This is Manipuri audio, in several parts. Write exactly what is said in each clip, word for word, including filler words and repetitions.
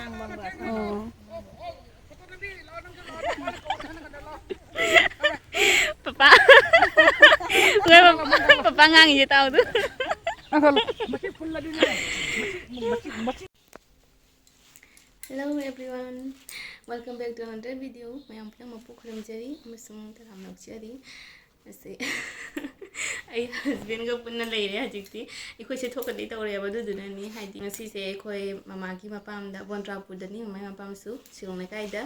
ꯑꯣ꯫ ꯄꯄꯥ꯫ ꯄꯄꯥ ꯉꯥꯡꯉꯤꯁꯦ ꯇꯥꯎꯗꯨ꯫ Hello everyone, welcome back to another video. ꯃꯌꯥꯝ ꯄꯨꯝꯅꯃꯛꯄꯨ ꯈꯨꯔꯨꯝꯖꯔꯤ ꯑꯃꯁꯨꯡ ꯇꯔꯥꯝꯅ ꯑꯣꯛꯆꯔꯤ꯫ ꯑꯁꯤ ꯑꯩ husbandꯒ ꯄꯨꯟꯅ ꯂꯩꯔꯦ ꯍꯧꯖꯤꯛꯇꯤ꯫ ꯑꯩꯈꯣꯏꯁꯦ ꯊꯣꯛꯀꯅꯤ ꯇꯧꯔꯦꯕ, ꯑꯗꯨꯗꯨꯅꯅꯤ꯫ ꯍꯥꯏꯗꯤ ꯉꯁꯤꯁꯦ ꯑꯩꯈꯣꯏ ꯃꯃꯥꯒꯤ ꯃꯄꯥꯝꯗ, ꯕꯣꯟꯇ꯭ꯔꯥꯄꯨꯔꯗꯅꯤ ꯃꯃꯥꯒꯤ ꯃꯄꯥꯝꯁꯨ, ꯁꯤꯔꯣꯡ ꯂꯩꯀꯥꯏꯗ꯫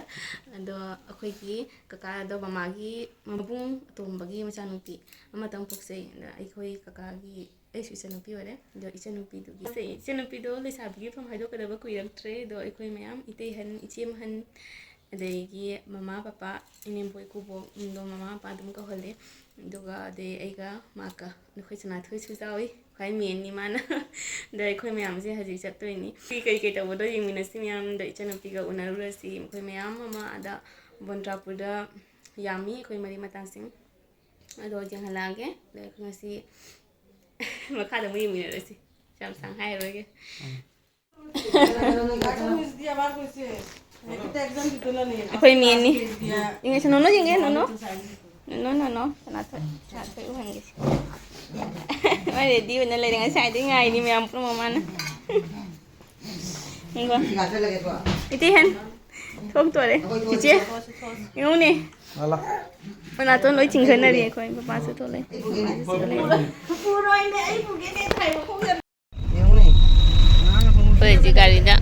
ꯑꯗꯣ ꯑꯩꯈꯣꯏꯒꯤ ꯀꯀꯥꯗꯣ ꯃꯃꯥꯒꯤ ꯃꯕꯨꯡ ꯑꯇꯣꯝꯕꯒꯤ ꯃꯆꯥꯅꯨꯄꯤ ꯑꯃꯇꯪ ꯄꯣꯛꯆꯩ꯫ ꯑꯗ ꯑꯩꯈꯣꯏ ꯀꯀꯥꯒꯤ, ꯑꯩꯁꯨ ꯏꯆꯟꯅꯨꯄꯤ ꯑꯣꯏꯔꯦ꯫ ꯑꯗꯣ ꯏꯆꯟꯅꯨꯄꯤꯗꯨꯒꯤ, ꯏꯆꯟꯅꯨꯄꯤꯗꯣ ꯂꯩꯁꯥꯕꯤꯒꯤ ꯐꯝ ꯍꯥꯏꯗꯣꯛꯀꯗꯕ ꯀꯨꯏꯔꯛꯇ꯭ꯔꯦ꯫ ꯑꯗꯣ ꯑꯩꯈꯣꯏ ꯃꯌꯥꯝ, ꯏꯇꯩ ꯑꯍꯟ, ꯏꯆꯦ ꯑꯍꯟ, ꯑꯗꯒꯤ ꯃꯃꯥ ꯄꯄꯥ, ꯏꯅꯦꯝꯕꯣꯛ ꯏꯀꯨꯕꯣꯛ, ꯑꯗꯣ ꯃꯃꯥ ꯃꯄꯥ ꯑꯗꯨꯝ ꯀꯧꯍꯜꯂꯦ꯫ ꯑꯗꯨꯒ ꯑꯗꯩ ꯑꯩꯒ ꯃꯥꯀ, ꯑꯩꯈꯣꯏ ꯁꯅꯥꯊꯣꯏꯁꯨ ꯌꯥꯎꯏ, ꯈ꯭ꯋꯥꯏ ꯃꯦꯟꯅꯤ ꯃꯥꯅ꯫ ꯑꯗꯣ ꯑꯩꯈꯣꯏ ꯃꯌꯥꯝꯁꯦ ꯍꯧꯖꯤꯛ ꯆꯠꯇꯣꯏꯅꯤ꯫ ꯁꯤ ꯀꯩ ꯀꯩ ꯇꯧꯕꯗꯣ ꯌꯦꯡꯃꯤꯟꯅꯁꯤ ꯃꯌꯥꯝꯗ, ꯏꯆꯟꯅꯨꯄꯤꯒ ꯎꯅꯔꯨꯔꯁꯤ꯫ ꯑꯩꯈꯣꯏ ꯃꯌꯥꯝ ꯑꯃ ꯑꯗ ꯕꯣꯟꯇ꯭ꯔꯥꯄꯨꯔꯗ ꯌꯥꯝꯃꯤ, ꯑꯩꯈꯣꯏ ꯃꯔꯤ ꯃꯇꯥꯁꯤꯡ꯫ ꯑꯗꯣ ꯌꯦꯡꯍꯜꯂꯛꯑꯒꯦ꯫ ꯑꯗꯣ ꯑꯩꯈꯣꯏ ꯉꯁꯤ ꯃꯈꯥꯗ ꯑꯃꯨꯛ ꯌꯦꯡꯃꯤꯟꯅꯔꯁꯤ꯫ ꯌꯥꯝ ꯁꯥꯡ ꯍꯥꯏꯔꯔꯣꯏꯒꯦ꯫ ꯑꯩꯈꯣꯏ ꯃꯤ ꯑꯅꯤ꯫ ꯌꯦꯡꯉꯁꯤ, ꯅꯣꯅꯣ ꯌꯦꯡꯒꯦ, ꯅꯣꯅꯣ꯫ ꯅꯣꯅꯣ, ꯅꯣꯅꯣ꯫ ꯁꯅꯥꯊꯣꯏ, ꯁꯅꯥꯊꯣꯏ ꯎꯍꯟꯒꯦꯁꯦ꯫ ꯃꯥ ready ꯑꯣꯏꯅ ꯂꯩꯔꯦ, ꯉꯁꯥꯏꯗꯩ ꯉꯥꯏꯔꯤ ꯃꯌꯥꯝ ꯄꯨꯝꯅꯃꯛ ꯃꯥꯅ꯫ ꯏꯪꯒꯣ꯫ ꯏꯇꯩ ꯍꯦꯟ ꯊꯣꯛꯇꯣꯔꯦ꯫ ꯆꯤꯆꯦ, ꯌꯦꯡꯉꯨꯅꯦ꯫ ꯃꯅꯥꯇꯣꯟ ꯂꯣꯏ ꯆꯤꯡꯁꯤꯟꯅꯔꯤ ꯑꯩꯈꯣꯏ꯫ ꯄꯄꯥꯁꯨ ꯊꯣꯛꯂꯛꯑꯦ꯫ ꯃꯃꯥꯁꯨ ꯊꯣꯛꯂꯛꯑꯦ꯫ ꯑꯩꯈꯣꯏ ꯍꯧꯖꯤꯛ ꯒꯥꯔꯤꯗ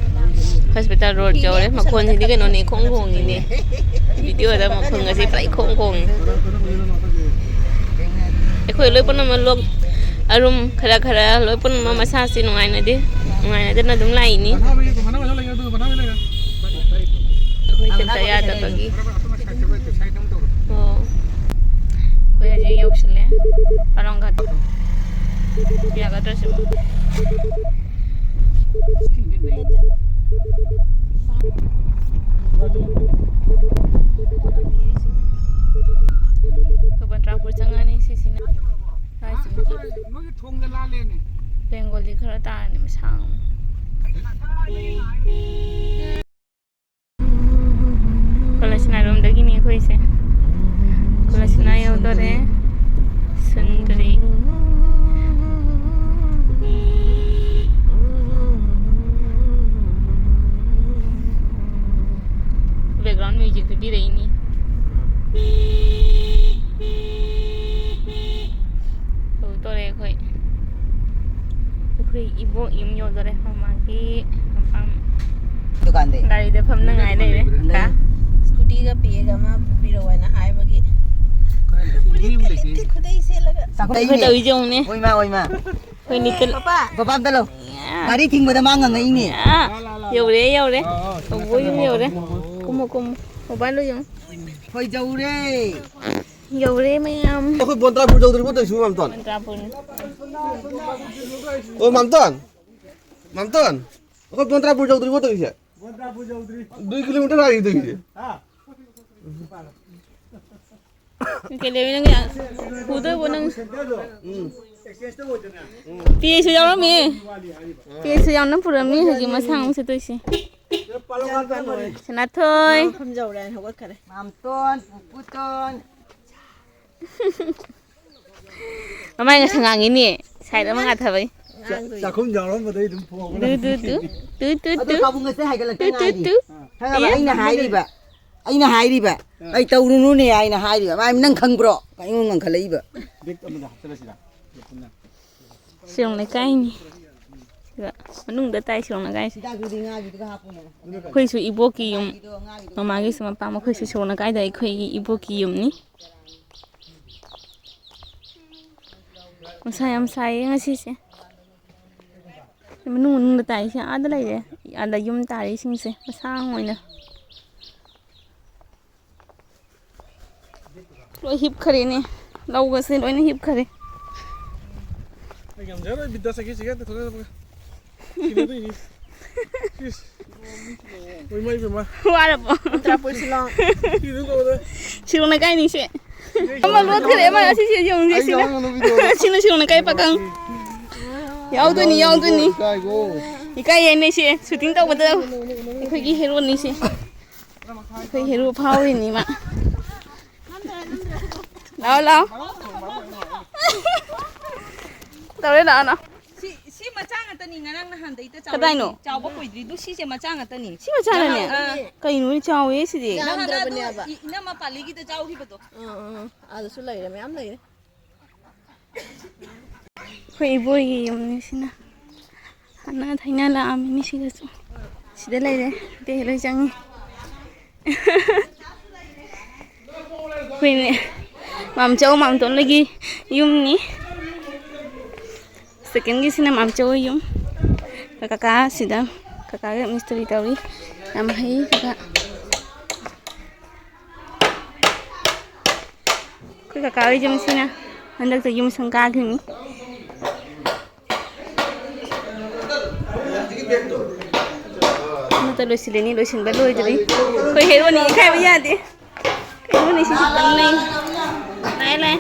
hospital road ꯌꯧꯔꯦ꯫ ꯃꯈꯣꯟꯁꯤꯗꯤ ꯀꯩꯅꯣꯅꯦ, ꯏꯈꯣꯡ ꯈꯣꯡꯉꯤꯅꯦ꯫ Videoꯗ ꯃꯈꯣꯟꯒꯁꯦ ꯄꯨꯔꯥ ꯏꯈꯣꯡ ꯈꯣꯡꯉꯤ꯫ ꯑꯩꯈꯣꯏ ꯂꯣꯏ ꯄꯨꯝꯅꯃꯛ ꯂꯣꯛ ꯑꯔꯨꯝ ꯈꯔ ꯈꯔ ꯂꯣꯏ ꯄꯨꯝꯅꯃꯛ ꯃꯁꯥꯁꯤ ꯅꯨꯡꯉꯥꯏꯅꯗꯦ, ꯅꯨꯡꯉꯥꯏꯅꯗꯅ ꯑꯗꯨꯝ ꯂꯥꯛꯏꯅꯤ꯫ ꯑꯩꯈꯣꯏ ꯆꯠꯇ ꯌꯥꯗꯕꯒꯤ꯫ ꯑꯣ꯫ ꯑꯩꯈꯣꯏ ꯍꯧꯖꯤꯛ ꯌꯧꯁꯤꯜꯂꯦ꯫ ꯄꯥꯔꯣꯡ ꯘꯥꯠ꯫ ꯌꯥꯒꯗ꯭ꯔꯥ ꯁꯤꯕꯣ? ꯑꯩꯈꯣꯏ ꯕꯟꯗ꯭ꯔꯥꯄꯨꯔ ꯆꯪꯉꯅꯤ, ꯁꯤꯁꯤꯅ ꯍꯥꯏꯁꯤꯅꯤ꯫ ꯅꯣꯏꯒꯤ ꯊꯣꯡꯗ ꯂꯥꯜꯂꯦꯅꯦ꯫ ꯕꯦꯡꯒꯣꯂꯤ ꯈꯔ ꯇꯥꯔꯅꯤ ꯃꯁꯥ ꯑꯃ꯫ ꯑꯩꯈꯣꯏꯁꯦ ꯀꯣꯂꯥꯁꯤꯅꯥ ꯌꯧꯗꯣꯔꯦ꯫ ꯁꯨꯟꯗꯔꯤ꯫ Background music ꯇꯨ ꯄꯤꯔꯛꯏꯅꯤ꯫ ꯌꯧꯗꯣꯔꯦ ꯑꯩꯈꯣꯏ꯫ ꯑꯩꯈꯣꯏ ꯏꯕꯣꯛ ꯌꯨꯝ ꯌꯧꯗꯣꯔꯦ꯫ ꯃꯃꯥꯒꯤ ꯃꯄꯥꯝ꯫ ꯗꯨꯀꯥꯟꯗꯩ꯫ ꯒꯥꯔꯤꯗ ꯐꯝꯅꯉꯥꯏ ꯂꯩꯔꯦ꯫ ꯀꯥ꯫ ꯁ꯭ꯀꯨꯇꯤꯒ ꯄꯤꯔꯒ ꯑꯃ ꯄꯨꯕꯤꯔꯛꯑꯣ ꯍꯥꯏꯅ ꯍꯥꯏꯕꯒꯤ꯫ ꯐꯨꯔꯤꯠꯀ ꯂꯤꯠꯇꯦ, ꯈꯨꯗꯩ ꯁꯦꯠꯂꯒ꯫ ꯆꯥꯛꯈꯨꯝ ꯑꯩꯈꯣꯏ ꯂꯩꯅꯦ꯫ ꯇꯧꯔꯤꯁꯦ ꯌꯦꯡꯉꯨꯅꯦ꯫ ꯑꯣꯏꯃ, ꯑꯣꯏꯃ꯫ ꯑꯩꯈꯣꯏ ꯅꯤꯇꯜ꯫ ꯄꯄꯥ꯫ ꯄꯄꯥ ꯑꯝꯇ ꯂꯧ꯫ ꯒꯥꯔꯤ ꯊꯤꯡꯕꯗ ꯃꯥ ꯉꯪꯉꯛꯏꯅꯦ꯫ ꯑꯥ, ꯌꯧꯔꯦ, ꯌꯧꯔꯦ꯫ ꯇꯧꯕ ꯌꯨꯝ ꯌꯧꯔꯦ꯫ ꯀꯨꯝꯃꯣ, ꯀꯨꯝꯃꯣ꯫ ꯃꯣꯕꯥꯏꯜꯗꯣ ꯌꯦꯡꯉꯣ꯫ ꯈꯣꯏ ꯌꯧꯔꯦ꯫ ꯌꯧꯔꯦ ꯃꯌꯥꯝ꯫ ꯑꯩꯈꯣꯏ ꯕꯣꯟꯇ꯭ꯔꯥ ꯄꯨꯔ ꯌꯧꯗ꯭ꯔꯤꯕꯣ ꯇꯧꯏꯁꯤꯕꯨ, ꯃꯥꯝꯇꯣꯟ? ꯕꯣꯟꯇ꯭ꯔꯥꯄꯨꯔꯅꯤ꯫ ꯑꯣ, ꯃꯥꯝꯇꯣꯟ꯫ ꯃꯥꯝꯇꯣꯟ꯫ ꯑꯩꯈꯣꯏ ꯕꯣꯟꯇ꯭ꯔꯥꯄꯨꯔ ꯌꯧꯗ꯭ꯔꯤꯕꯣ ꯇꯧꯏꯁꯦ? ꯕꯣꯟꯇ꯭ꯔꯥꯄꯨꯔ ꯌꯧꯗ꯭ꯔꯤ꯫ ꯗꯨꯏ ꯀꯤꯂꯣꯃꯤꯇꯔ ꯂꯥꯛꯏ ꯇꯧꯏꯁꯦ꯫ ꯍꯥ? ꯀꯩꯗꯧꯔꯤ ꯅꯪ? ꯄꯨꯗꯣꯏꯕꯣ ꯅꯪ? ꯎꯝ꯫ ꯄꯦꯁꯨ ꯌꯥꯎꯔꯝꯃꯦ꯫ ꯄꯦꯁꯨ ꯌꯥꯎꯅ ꯄꯨꯔꯝꯃꯤ꯫ ꯍꯧꯖꯤꯛ ꯃꯁꯥ ꯑꯃꯨꯛ ꯁꯦꯠꯇꯣꯏꯁꯦ꯫ ꯁꯅꯥꯊꯣꯏ꯫ ꯃꯐꯝ ꯌꯧꯔꯦ, ꯍꯧꯒꯠꯈꯔꯦ꯫ ꯃꯥꯝꯇꯣꯟ, ꯄꯨꯄꯨꯇꯣꯟ꯫ ꯃꯃꯥꯏ ꯉꯁꯪ ꯉꯥꯡꯉꯤꯅꯦ꯫ ꯁꯥꯏꯠ ꯑꯃ ꯉꯥꯊꯕꯩ꯫ ꯆꯥꯛꯈꯨꯝ ꯌꯥꯎꯔꯝꯕꯗꯩ ꯑꯗꯨꯝ ꯐꯣꯡꯉ ꯇꯨ, ꯇꯨ, ꯂꯩ꯫ ꯇꯨ꯫ ꯇꯨ, ꯇꯨ, ꯑꯗꯣ ꯇꯨ꯫ ꯄꯥꯕꯨꯡ ꯉꯁꯤ ꯍꯥꯏꯒꯠꯂꯛꯇ ꯇꯨ, ꯇꯨ, ꯉꯥꯏꯔꯤ꯫ ꯇꯨ꯫ ꯈꯪꯉꯕ? ꯑꯦ? ꯑꯩꯅ ꯍꯥꯏꯔꯤꯕ, ꯑꯩꯅ ꯍꯥꯏꯔꯤꯕ, ꯑꯥ꯫ "ꯑꯩ ꯇꯧꯔꯨꯅꯨꯅꯦ" ꯍꯥꯏꯅ ꯍꯥꯏꯔꯤꯕ꯫ ꯃꯥ ꯅꯪ ꯈꯪꯕ꯭ꯔꯣ? ꯑꯩꯉꯣꯟꯗ ꯉꯪꯈꯠꯂꯛꯏꯕ꯫ ꯕꯦꯛ ꯑꯃꯗ ꯍꯥꯞꯆꯜꯂꯁꯤꯔꯥ? ꯁꯤꯔꯣꯡ ꯂꯩꯀꯥꯏꯅꯤ꯫ ꯁꯤꯗ ꯃꯅꯨꯡꯗ ꯇꯥꯏ ꯁꯤꯔꯣꯡ ꯂꯩꯀꯥꯏꯁꯦ꯫ ꯍꯤꯗꯥꯛꯇꯨꯗꯤ ꯉꯥꯒꯤꯗꯨꯒ ꯍꯥꯞꯄꯨꯅꯦ꯫ ꯑꯩꯈꯣꯏꯁꯨ ꯏꯕꯣꯛꯀꯤ ꯌꯨꯝ, ꯃꯃꯥꯒꯤꯁꯨ ꯃꯄꯥꯝ, ꯑꯩꯈꯣꯏꯁꯨ ꯁꯤꯔꯣꯡ ꯂꯩꯀꯥꯏꯗ ꯑꯩꯈꯣꯏꯒꯤ ꯏꯕꯣꯛꯀꯤ ꯌꯨꯝꯅꯤ꯫ ꯅꯨꯡꯁꯥ ꯌꯥꯝ ꯁꯥꯏꯌꯦ ꯉꯁꯤꯁꯦ꯫ ꯃꯅꯨꯡ ꯃꯅꯨꯡꯗ ꯇꯥꯏꯁꯦ ꯑꯥꯗ ꯂꯩꯔꯦ꯫ ꯑꯥꯗ ꯌꯨꯝ ꯇꯥꯔꯦ ꯏꯁꯤꯡꯁꯦ ꯃꯁꯥꯡ ꯑꯣꯏꯅ꯫ ꯂꯣꯏ ꯍꯤꯞꯈꯔꯦꯅꯦ꯫ ꯂꯧꯒꯁꯦ ꯂꯣꯏꯅ ꯍꯤꯞꯈꯔꯦ꯫ ꯑꯩ ꯉꯝꯖꯔꯣꯏ, ꯕꯤꯠ ꯆꯠꯈꯤ, ꯁꯤꯒ ꯊꯣꯛꯂꯛꯄꯒ꯫ ꯁꯤꯅꯗꯣꯏꯅꯤ꯫ ꯏꯁ꯫ ꯑꯣꯏ, ꯃꯩ ꯕꯦꯝꯃ꯫ ꯋꯥꯔꯕꯣ? ꯇꯔꯥꯄꯨꯔ ꯁꯤꯂꯣꯡ꯫ ꯁꯤꯗ ꯇꯧꯔꯦ꯫ ꯁꯤꯔꯣꯡ ꯂꯩꯀꯥꯏꯅꯤꯁꯦ꯫ ꯑꯃ ꯂꯣꯠꯈ꯭ꯔꯦ, ꯑꯃ ꯑꯁꯤꯁꯦ ꯌꯦꯡꯉꯨꯁꯦ, ꯑꯩ ꯁꯤꯅ꯫ ꯌꯥꯎꯔꯝꯒꯅꯨ ꯚꯤꯗꯤꯑꯣꯗ꯫ ꯁꯤꯅ ꯁꯤꯔꯣꯡ ꯂꯩꯀꯥꯏ ꯄꯥꯈꯪ꯫ ꯌꯥꯎꯗꯣꯏꯅꯤ, ꯌꯥꯎꯗꯣꯏꯅꯤ꯫ ꯏꯀꯥꯏꯒꯣ꯫ ꯏꯀꯥꯏꯌꯦꯅꯦ ꯁꯦ, ꯁꯨꯇꯤꯡ ꯇꯧꯕꯗ ꯑꯩꯈꯣꯏꯒꯤ ꯍꯦꯔꯣꯅꯤꯁꯦ꯫ ꯑꯩꯈꯣꯏ ꯍꯦꯔꯣ ꯐꯥꯎꯔꯤꯅꯤ ꯃꯥ꯫ ꯂꯥꯛꯑꯣ, ꯂꯥꯛꯑꯣ꯫ ꯇꯧꯔꯦ, ꯂꯥꯛꯑꯣ, ꯂꯥꯛꯑꯣ꯫ ꯁꯤ, ꯁꯤ ꯃꯆꯥ ꯉꯥꯛꯇꯅꯤ ꯉꯔꯥꯡ ꯅꯍꯥꯟꯗꯩꯗ ꯆꯥꯎꯔꯛꯏꯁꯦ꯫ ꯀꯗꯥꯏꯅꯣ? ꯆꯥꯎꯕ ꯀꯨꯏꯗ꯭ꯔꯤꯗꯨ ꯁꯤꯁꯦ ꯃꯆꯥ ꯉꯥꯛꯇꯅꯤ꯫ ꯁꯤ ꯃꯆꯥꯅꯅꯦ? ꯅꯍꯥꯟ, ꯑꯥ꯫ ꯀꯩꯅꯣꯅꯦ ꯆꯥꯎꯋꯦ ꯁꯤꯗꯤ꯫ ꯅꯍꯥꯟ ꯑꯗꯨ ꯌꯥꯝꯗ꯭ꯔꯕꯅꯦꯕ꯫ ꯏ-, ꯏꯅꯝꯃ ꯄꯥꯜꯂꯤꯒꯤꯗ ꯆꯥꯎꯈꯤꯕꯗꯣ꯫ ꯑꯥ, ꯑꯥ, ꯑꯥ꯫ ꯑꯗꯨꯁꯨ ꯂꯩꯔꯦ, ꯃꯌꯥꯝ ꯂꯩꯔꯦ꯫ ꯑꯩꯈꯣꯏ ꯏꯕꯣꯏꯒꯤ ꯌꯨꯝꯅꯤ ꯁꯤꯅ꯫ ꯍꯥꯟꯅ ꯊꯥꯏꯅ ꯂꯥꯛꯑꯝꯃꯤꯅꯤ ꯁꯤꯗꯁꯨ꯫ ꯁꯤꯗ ꯂꯩꯔꯦ꯫ ꯑꯇꯩ ꯂꯣꯏ ꯆꯪꯉꯤ꯫ ꯑꯩꯈꯣꯏꯅꯦ ꯃꯥꯝꯆꯧ ꯃꯥꯝꯇꯣꯟ ꯍꯣꯏꯒꯤ ꯌꯨꯝꯅꯤ꯫ ꯁꯦꯀꯦꯟꯒꯤꯁꯤꯅ ꯃꯥꯝꯆꯧ ꯍꯣꯏ ꯌꯨꯝ꯫ ꯀꯀꯥ ꯁꯤꯗ ꯀꯀꯥꯒ ꯃꯤꯁꯇ꯭ꯔꯤ ꯇꯧꯔꯤ꯫ ꯌꯥꯝ ꯍꯩ ꯀꯀꯥ꯫ ꯑꯩꯈꯣꯏ ꯀꯀꯥ ꯍꯣꯏ ꯌꯨꯝꯁꯤꯅ ꯍꯟꯗꯛꯇ ꯌꯨꯝ ꯁꯪ ꯀꯥꯈꯤꯕꯅꯤ꯫ ꯑꯃꯠꯇ ꯂꯣꯏꯁꯤꯜꯂꯤꯅꯤ, ꯂꯣꯏꯁꯤꯟꯕ ꯂꯣꯏꯗ꯭ꯔꯤ꯫ ꯑꯩꯈꯣꯏ ꯍꯦꯔꯣꯅꯤ ꯏꯀꯥꯏꯕ ꯌꯥꯗꯦ꯫ ꯍꯦꯔꯣꯅꯤ ꯁꯤ ꯈꯤꯇꯪ ꯂꯩ꯫ ꯂꯥꯛꯑꯦ, ꯂꯥꯛꯑꯦ꯫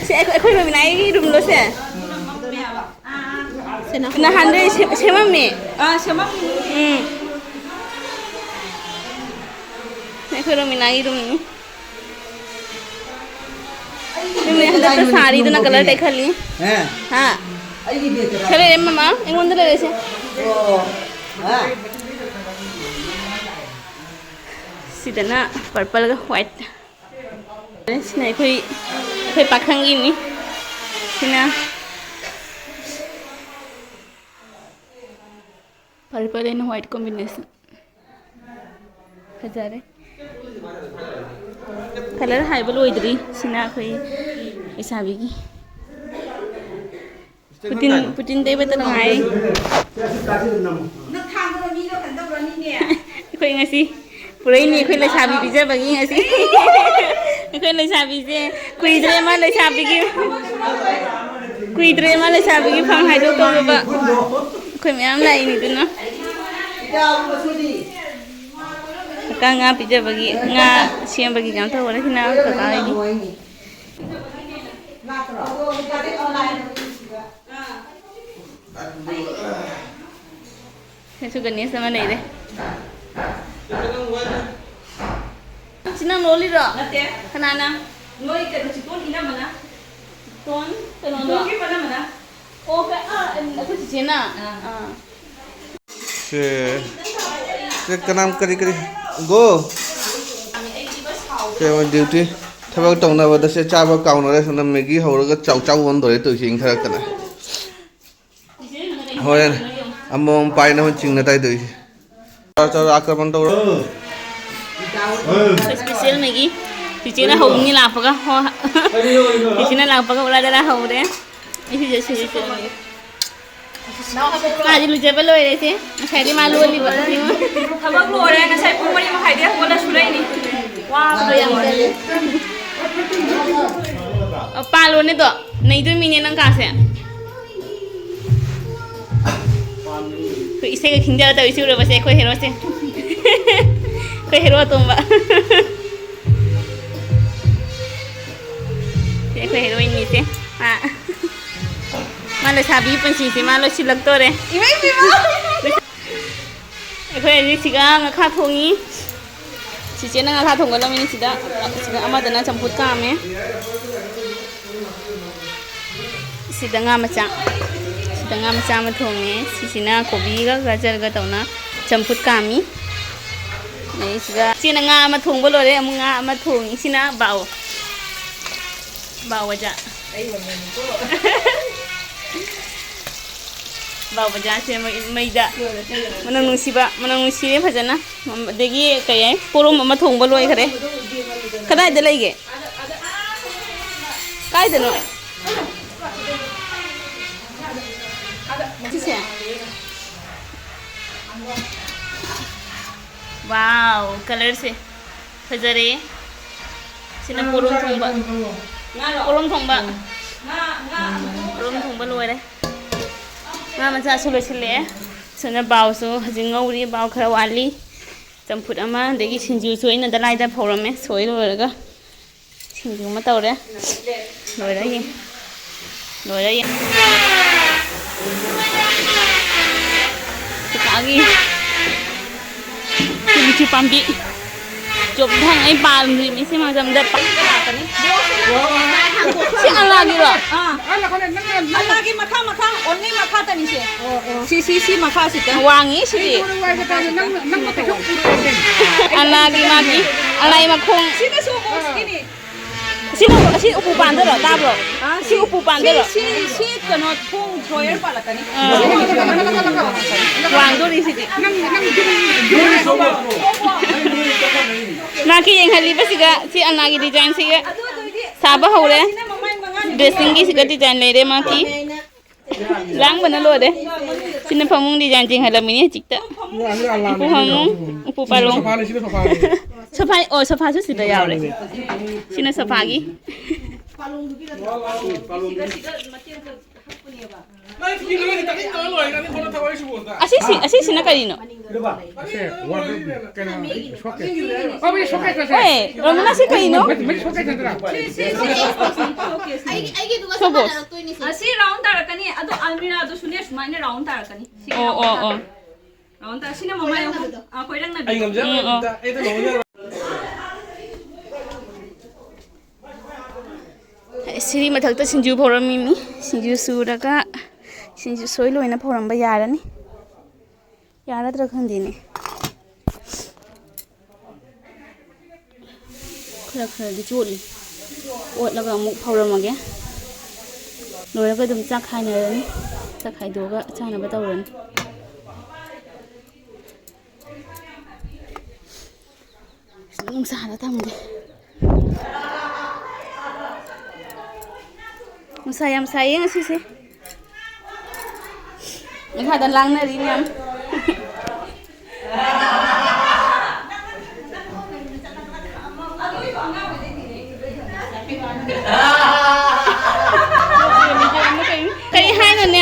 ꯁꯤ ꯑꯩꯈꯣꯏ, ꯑꯩꯈꯣꯏ ꯔꯣꯃꯤꯅꯥꯒꯤ ꯔꯨꯝꯂꯣ ꯁꯦ? ꯁꯦ, ꯅꯪ ꯅꯍꯥꯟꯗꯩ ꯁꯦꯝ-, ꯁꯦꯝꯃꯝꯃꯦ꯫ ꯑꯥ, ꯁꯦꯝꯃꯝꯃꯤꯅꯤꯅꯦ꯫ ꯎꯝ꯫ ꯑꯩꯈꯣꯏ ꯔꯣꯃꯤꯅꯥꯒꯤ ꯔꯨꯝꯅꯤ꯫ ꯔꯣꯃꯤꯅꯥ ꯍꯟꯗꯛꯇ ꯁꯥꯔꯤꯗꯨꯅ ꯀꯂꯔ ꯇꯩꯈꯠꯂꯤ꯫ ꯍꯥ? ꯍꯥ? ꯑꯩꯒꯤ ꯕꯦꯒꯇ ꯁꯦ ꯂꯩꯔꯦ ꯃꯃꯥ, ꯑꯩꯉꯣꯟꯗ ꯂꯩꯔꯦ ꯁꯦ꯫ ꯑꯣ꯫ ꯍꯥ? ꯁꯤꯗꯅ ꯄꯔꯄꯜꯒ ꯋꯥꯏꯠ꯫ ꯁꯤꯅ ꯑꯩꯈꯣꯏ, ꯑꯩꯈꯣꯏ ꯄꯥꯈꯪꯒꯤꯅꯤ꯫ ꯁꯤꯅ purple and white combination꯫ ꯐꯖꯔꯦ꯫ ꯀꯂꯔ ꯍꯥꯏꯕ ꯂꯣꯏꯗ꯭ꯔꯤ꯫ ꯁꯤꯅ ꯑꯩꯈꯣꯏ ꯂꯩꯁꯥꯕꯤꯒꯤ꯫ ꯄꯨꯇꯤꯟ, ꯄꯨꯇꯤꯟ ꯇꯩꯕꯇ ꯅꯨꯡꯉꯥꯏ꯫ ꯑꯩꯈꯣꯏ ꯉꯁꯤ ꯄꯨꯔꯛꯏꯅꯤ, ꯑꯩꯈꯣꯏ ꯂꯩꯁꯥꯕꯤ ꯄꯤꯖꯕꯒꯤ ꯉꯁꯤ꯫ ꯑꯩꯈꯣꯏ ꯂꯩꯁꯥꯕꯤꯁꯦ ꯀꯨꯏꯗ꯭ꯔꯦ ꯃꯥ ꯂꯩꯁꯥꯕꯤꯒꯤ, ꯀꯨꯏꯗ꯭ꯔꯦ ꯃꯥ ꯂꯩꯁꯥꯕꯤꯒꯤ ꯐꯝ ꯍꯥꯏꯗꯣꯛꯇꯧꯔꯕ꯫ ꯑꯩꯈꯣꯏ ꯃꯌꯥꯝ ꯂꯥꯛꯏꯅꯤ ꯑꯗꯨꯅ꯫ ꯀꯀꯥ ꯉꯥ ꯄꯤꯖꯕꯒꯤ, ꯉꯥ ꯁꯦꯝꯕꯒꯤ ꯀꯩꯅꯣ ꯇꯧꯕꯅꯦ ꯁꯤꯅ ꯀꯀꯥ ꯍꯣꯏꯒꯤ꯫ ꯁꯤꯁꯨ ꯒꯅꯦꯁ ꯑꯃ ꯂꯩꯔꯦ꯫ ꯁꯤ ꯅꯪ ꯂꯣꯜꯂꯤꯔꯣ? ꯅꯠꯇꯦ꯫ ꯀꯅꯥꯅ? ꯅꯣꯏ ꯀꯩꯅꯣ, ꯆꯤꯇꯣꯟ ꯏꯅꯝꯃꯅ꯫ ꯆꯤꯇꯣꯟ ꯀꯩꯅꯣꯗꯣ? ꯆꯤꯇꯣꯟꯒꯤ ꯃꯅꯝꯃꯅ꯫ ꯑꯣ, ꯀ-, ꯑꯥ, ꯑꯩꯈꯣꯏ ꯆꯤꯆꯦꯅ? ꯑꯥ꯫ ꯑꯥ꯫ ꯁꯦ, ꯁꯦ ꯀꯅꯥꯝ ꯀꯔꯤ ꯀꯔꯤ? ꯒꯣ꯫ ꯁꯦ ꯃꯣꯏ ꯗ꯭ꯌꯨꯇꯤ ꯊꯕꯛ ꯇꯧꯅꯕꯗ ꯁꯦ ꯆꯥꯕ ꯀꯥꯎꯅꯔꯦ꯫ ꯁꯣꯝꯗ ꯃꯦꯒꯤ ꯍꯧꯔꯒ ꯆꯥꯎ ꯆꯥꯎ ꯑꯣꯟꯗꯣꯔꯦ ꯇꯧꯔꯤꯁꯦ, ꯏꯪꯊꯔꯛꯇꯅ꯫ ꯍꯣꯔꯦꯟ ꯑꯃꯃꯝ ꯄꯥꯏꯅꯕ ꯆꯤꯡꯅ ꯇꯥꯏ ꯇꯧꯔꯤꯁꯦ꯫ ꯆꯥꯎ ꯆꯥꯎ ꯑꯥꯀ꯭ꯔꯃꯟ ꯇꯧꯔꯣ꯫ ꯏꯁꯄꯤꯁꯦꯜ ꯃꯦꯒꯤ꯫ ꯆꯤꯆꯦꯅ ꯍꯧꯅꯤ ꯂꯥꯛꯄꯒ꯫ ꯍꯣ꯫ ꯆꯤꯆꯦꯅ ꯂꯥꯛꯄꯒ ꯎꯔꯥ ꯗꯔꯥ ꯍꯧꯔꯦ꯫ ꯑꯩ ꯁꯤꯁꯦ ꯁꯤꯁꯦ ꯁꯤꯔꯝꯒꯦ꯫ ꯃꯥꯗꯤ ꯂꯨꯖꯕ ꯂꯣꯏꯔꯦ ꯁꯦ꯫ ꯉꯁꯥꯏꯗꯤ ꯃꯥ ꯂꯣꯜꯂꯤꯕ꯫ ꯊꯕꯛ ꯂꯣꯏꯔꯦ꯫ ꯉꯁꯥꯏ ꯄꯨꯡ ꯃꯔꯤ ꯃꯈꯥꯏꯗꯩ ꯍꯧꯒꯠꯂ ꯁꯨꯔꯛꯏꯅꯤ꯫ ꯋꯥꯕꯗꯣ ꯌꯥꯝ ꯇꯜꯂꯦ꯫ ꯑ, ꯄꯥꯜꯂꯣꯅꯦ ꯑꯗꯣ꯫ ꯅꯩꯗꯣꯏ ꯃꯤꯅꯦ ꯅꯪ ꯀꯥꯁꯦ꯫ ꯑꯩꯈꯣꯏ ꯏꯁꯩꯒ ꯈꯤꯡꯖꯔ ꯇꯧꯔꯤꯁꯤ ꯎꯔꯕꯁꯦ ꯑꯩꯈꯣꯏ ꯍꯦꯔꯣꯁꯦ꯫ ꯑꯩꯈꯣꯏ ꯍꯦꯔꯣ ꯑꯇꯣꯝꯕ꯫ ꯁꯤ ꯑꯩꯈꯣꯏ ꯍꯦꯔꯣꯏꯟꯅꯤꯁꯦ꯫ ꯃꯥ, ꯃꯥ ꯂꯩꯁꯥꯕꯤꯒꯤ ꯄꯨꯟꯁꯤꯁꯦ ꯃꯥ ꯂꯣꯏꯁꯤꯜꯂꯛꯇꯣꯔꯦ꯫ ꯏꯃꯩ ꯄꯦꯝꯃ! ꯑꯩꯈꯣꯏ ꯍꯧꯖꯤꯛ ꯁꯤꯒ ꯉꯥꯈꯥ ꯊꯣꯡꯉꯤ꯫ ꯆꯤꯆꯦꯅ ꯉꯥꯈꯥ ꯊꯣꯡꯒꯠꯂꯝꯃꯤꯅꯤ ꯁꯤꯗ꯫ ꯁꯤꯗ ꯑꯃꯗꯅ ꯆꯝꯐꯨꯠ ꯀꯥꯝꯃꯦ꯫ ꯁꯤꯗ ꯉꯥ ꯃꯆꯥ, ꯁꯤꯗ ꯉꯥ ꯃꯆꯥ ꯑꯃ ꯊꯣꯡꯉꯦ꯫ ꯁꯤꯁꯤꯅ ꯀꯣꯕꯤꯒ ꯒꯖꯔꯒ ꯇꯧꯅ ꯆꯝꯐꯨꯠ ꯀꯥꯝꯃꯤ꯫ ꯑꯗꯩ ꯁꯤꯗ ꯏꯆꯦꯅ ꯉꯥ ꯑꯃ ꯊꯣꯡꯕ ꯂꯣꯏꯔꯦ, ꯑꯃꯨꯛ ꯉꯥ ꯑꯃ ꯊꯣꯡꯉꯤ꯫ ꯁꯤꯅ ꯕꯥꯎ, ꯕꯥꯎ ꯃꯆꯥ꯫ ꯕꯥꯎ ꯃꯆꯥꯁꯦ ꯃꯩ-, ꯃꯩꯗ꯫ ꯃꯅꯝ ꯅꯨꯡꯁꯤꯕ, ꯃꯅꯝ ꯅꯨꯡꯁꯤꯔꯦ ꯐꯖꯅ꯫ ꯑꯗꯒꯤ ꯀꯩ ꯍꯥꯏ, ꯄꯣꯔꯣꯝ ꯑꯃ ꯊꯣꯡꯕ ꯂꯣꯏꯈꯔꯦ꯫ ꯀꯗꯥꯏꯗ ꯂꯩꯒꯦ? ꯀꯥꯏꯗꯅꯣ? ꯁꯤꯁꯦ? Wow, colourꯁꯦ ꯐꯖꯔꯦ꯫ ꯁꯤꯅ ꯄꯣꯔꯣꯝ ꯊꯣꯡꯕ꯫ ꯄꯣꯔꯣꯝ ꯊꯣꯡꯕ꯫ ꯄꯣꯔꯣꯝ ꯊꯣꯡꯕ ꯂꯣꯏꯔꯦ꯫ ꯉꯥ ꯃꯆꯥꯁꯨ ꯂꯣꯏꯁꯤꯜꯂꯛꯑꯦ꯫ ꯁꯤꯅ ꯕꯥꯎꯁꯨ ꯍꯧꯖꯤꯛ ꯉꯧꯔꯤ, ꯕꯥꯎ ꯈꯔ ꯋꯥꯠꯂꯤ꯫ ꯆꯝꯐꯨꯠ ꯑꯃ, ꯑꯗꯒꯤ ꯁꯤꯡꯖꯨꯁꯨ ꯑꯩꯅ ꯗꯂꯥꯏꯗ ꯐꯧꯔꯝꯃꯦ, ꯁꯣꯏ ꯂꯣꯏꯔꯒ꯫ ꯁꯤꯡꯖꯨ ꯑꯃ ꯇꯧꯔꯦ꯫ ꯂꯣꯏꯔꯦ ꯌꯦꯡ꯫ ꯂꯣꯏꯔꯦ ꯌꯦꯡ꯫ ꯀꯀꯥꯒꯤ ꯇꯨꯂꯤꯆꯨ ꯄꯥꯝꯕꯤ꯫ ꯆꯣꯞꯊꯪ ꯑꯩ ꯄꯥꯝꯗ꯭ꯔꯤ ꯃꯤꯁꯦ ꯃꯇꯝꯗ ꯄꯥꯝꯕꯤ ꯉꯥꯛꯇꯅꯤ꯫ ꯁꯤ ꯑꯂꯥꯒꯤꯔꯣ? ꯑꯥ꯫ ꯑꯂꯥꯒꯤ ꯃꯈꯥ, ꯃꯈꯥ, only ꯃꯈꯥ ꯇꯅꯤꯁꯦ꯫ ꯁꯤ, ꯁꯤ, ꯁꯤ ꯃꯈꯥꯁꯤꯗ꯫ ꯋꯥꯡꯉꯤ ꯁꯤꯗꯤ꯫ ꯑꯂꯥꯒꯤ ꯃꯥꯒꯤ, ꯑꯂꯥꯏ ꯃꯈꯣꯡ꯫ ꯁꯤꯅꯁꯨ ꯑꯃꯨꯛ skinny꯫ ꯑꯁꯤ ꯅꯪ, ꯑꯁꯤ ꯎꯄꯨ ꯄꯥꯟꯗꯣꯏꯔꯣ? ꯇꯥꯕ꯭ꯔꯣ? ꯑꯥ, ꯁꯤ ꯎꯄꯨ ꯄꯥꯟꯗꯣꯏꯔꯣ? ꯁꯤ, ꯁꯤ ꯀꯩꯅꯣ ꯊꯣꯡ drawer ꯄꯥꯜꯂꯛꯀꯅꯤ꯫ ꯑꯥ꯫ ꯋꯥꯡꯗꯣꯔꯤ ꯁꯤꯗꯤ꯫ ꯃꯥꯒꯤ ꯌꯦꯡꯍꯜꯂꯤꯕꯁꯤꯒ ꯁꯤ ꯑꯅꯥꯒꯤ designꯁꯤꯒ ꯑꯗꯨ ꯑꯗꯨꯗꯤ ꯁꯥꯕ ꯍꯧꯔꯦ꯫ ꯁꯤꯅ ꯃꯃꯥꯏ ꯃꯉꯥꯅꯤ꯫ Dressingꯒꯤꯁꯤꯒ design ꯂꯩꯔꯦ ꯃꯥꯒꯤ꯫ ꯂꯥꯡꯕꯅ ꯂꯣꯏꯔꯦ꯫ ꯁꯤꯅ ꯐꯃꯨꯡ design ꯌꯦꯡꯍꯜꯂꯝꯃꯤꯅꯤ ꯍꯧꯖꯤꯛꯇ꯫ ꯎꯄꯨ ꯐꯃꯨꯡ, ꯎꯄꯨ ꯄꯥꯂꯣꯡ꯫ ꯁꯣꯐꯥꯅꯤ, ꯁꯤꯅ ꯁꯣꯐꯥꯅꯤ꯫ ꯁꯣꯐꯥ, ꯑꯣ, ꯁꯣꯐꯥꯁꯨ ꯁꯤꯗ ꯌꯥꯎꯔꯦ꯫ ꯁꯤꯅ ꯁꯣꯐꯥꯒꯤ꯫ ꯅꯪ ꯐꯤ ꯂꯣꯏꯅ ꯇꯛ ꯇꯛ ꯂꯣꯏꯔꯦ, ꯅꯪ ꯐꯣꯟꯗ ꯊꯋꯥꯏ ꯁꯨꯕ ꯑꯝꯇ꯫ ꯑꯁꯤꯁꯤ, ꯑꯁꯤꯁꯤꯅ ꯀꯔꯤꯅꯣ? ꯁꯦ, ꯋꯥꯔꯗ꯭ꯔꯣꯞꯅꯤ꯫ ꯀꯩꯅꯣ, ꯁꯣꯀꯦꯁ꯫ ꯑꯣ, ꯃꯤ showcaseꯅꯦ꯫ ꯍꯣꯏ, ꯔꯣꯃꯤꯅꯥ, ꯁꯤ ꯀꯩꯅꯣ? ꯃꯤ showcaseꯅꯦ ꯅꯠꯇ꯭ꯔꯥ? ꯑꯩꯒꯤ, ꯑꯩꯒꯤꯗꯨꯒ ꯆꯞ ꯁꯣꯀꯦꯁ꯫ ꯃꯥꯟꯅꯔꯛꯇꯣꯏꯅꯦ ꯁꯤ꯫ ꯑꯁꯤ round ꯇꯥꯔꯛꯀꯅꯤ, ꯑꯗꯣ almirahꯗꯨꯁꯨꯅꯦ ꯁꯨꯃꯥꯏꯅ round ꯇꯥꯔꯛꯀꯅꯤ꯫ ꯁꯤ ꯑꯣ, round ꯑꯣ, ꯑꯣ꯫ ꯇꯥꯔꯛꯀꯅꯤ꯫ Round ꯇꯥꯔ-, ꯁꯤꯅ ꯃꯃꯥꯏ ꯑꯍꯨꯝ꯫ ꯀꯣꯏꯔꯛꯅꯕꯤꯗꯣ꯫ ꯑꯩ ꯉꯝꯖꯔꯣꯏ ꯎꯝ, ꯑꯣ꯫ ꯑꯝꯇ, ꯑꯩ ꯑꯗꯨꯝ ꯉꯝꯖꯔꯣꯏ꯫ ꯁꯤꯔꯤ ꯃꯊꯛꯇ ꯁꯤꯡꯖꯨ ꯐꯧꯔꯝꯃꯤꯅꯤ꯫ ꯁꯤꯡꯖꯨ ꯁꯨꯔꯒ ꯁꯤꯡꯖꯨ ꯁꯣꯏ ꯂꯣꯏꯅ ꯐꯧꯔꯝꯕ ꯌꯥꯔꯅꯤ꯫ ꯌꯥꯔꯗ꯭ꯔꯥ ꯈꯪꯗꯦꯅꯦ꯫ ꯈꯔ ꯈꯔꯗꯤ ꯆꯣꯠꯂꯤ꯫ ꯑꯣꯠꯂꯒ ꯑꯃꯨꯛ ꯐꯧꯔꯝꯃꯒꯦ꯫ ꯂꯣꯏꯔꯒ ꯑꯗꯨꯝ ꯆꯥꯛ ꯈꯥꯏꯅꯔꯅꯤ꯫ ꯆꯥꯛ ꯈꯥꯏꯗꯣꯛꯑꯒ ꯆꯥꯅꯕ ꯇꯧꯔꯅꯤ꯫ ꯅꯨꯡꯁꯥꯗ ꯊꯝꯒꯦ꯫ ꯅꯨꯡꯁꯥ ꯌꯥꯝ ꯁꯥꯏꯌꯦ ꯉꯁꯤꯁꯦ꯫ ꯃꯈꯥꯗ ꯂꯥꯡꯅꯔꯤ ꯃꯌꯥꯝ꯫ ꯀꯔꯤ ꯍꯥꯏꯅꯣꯅꯦ?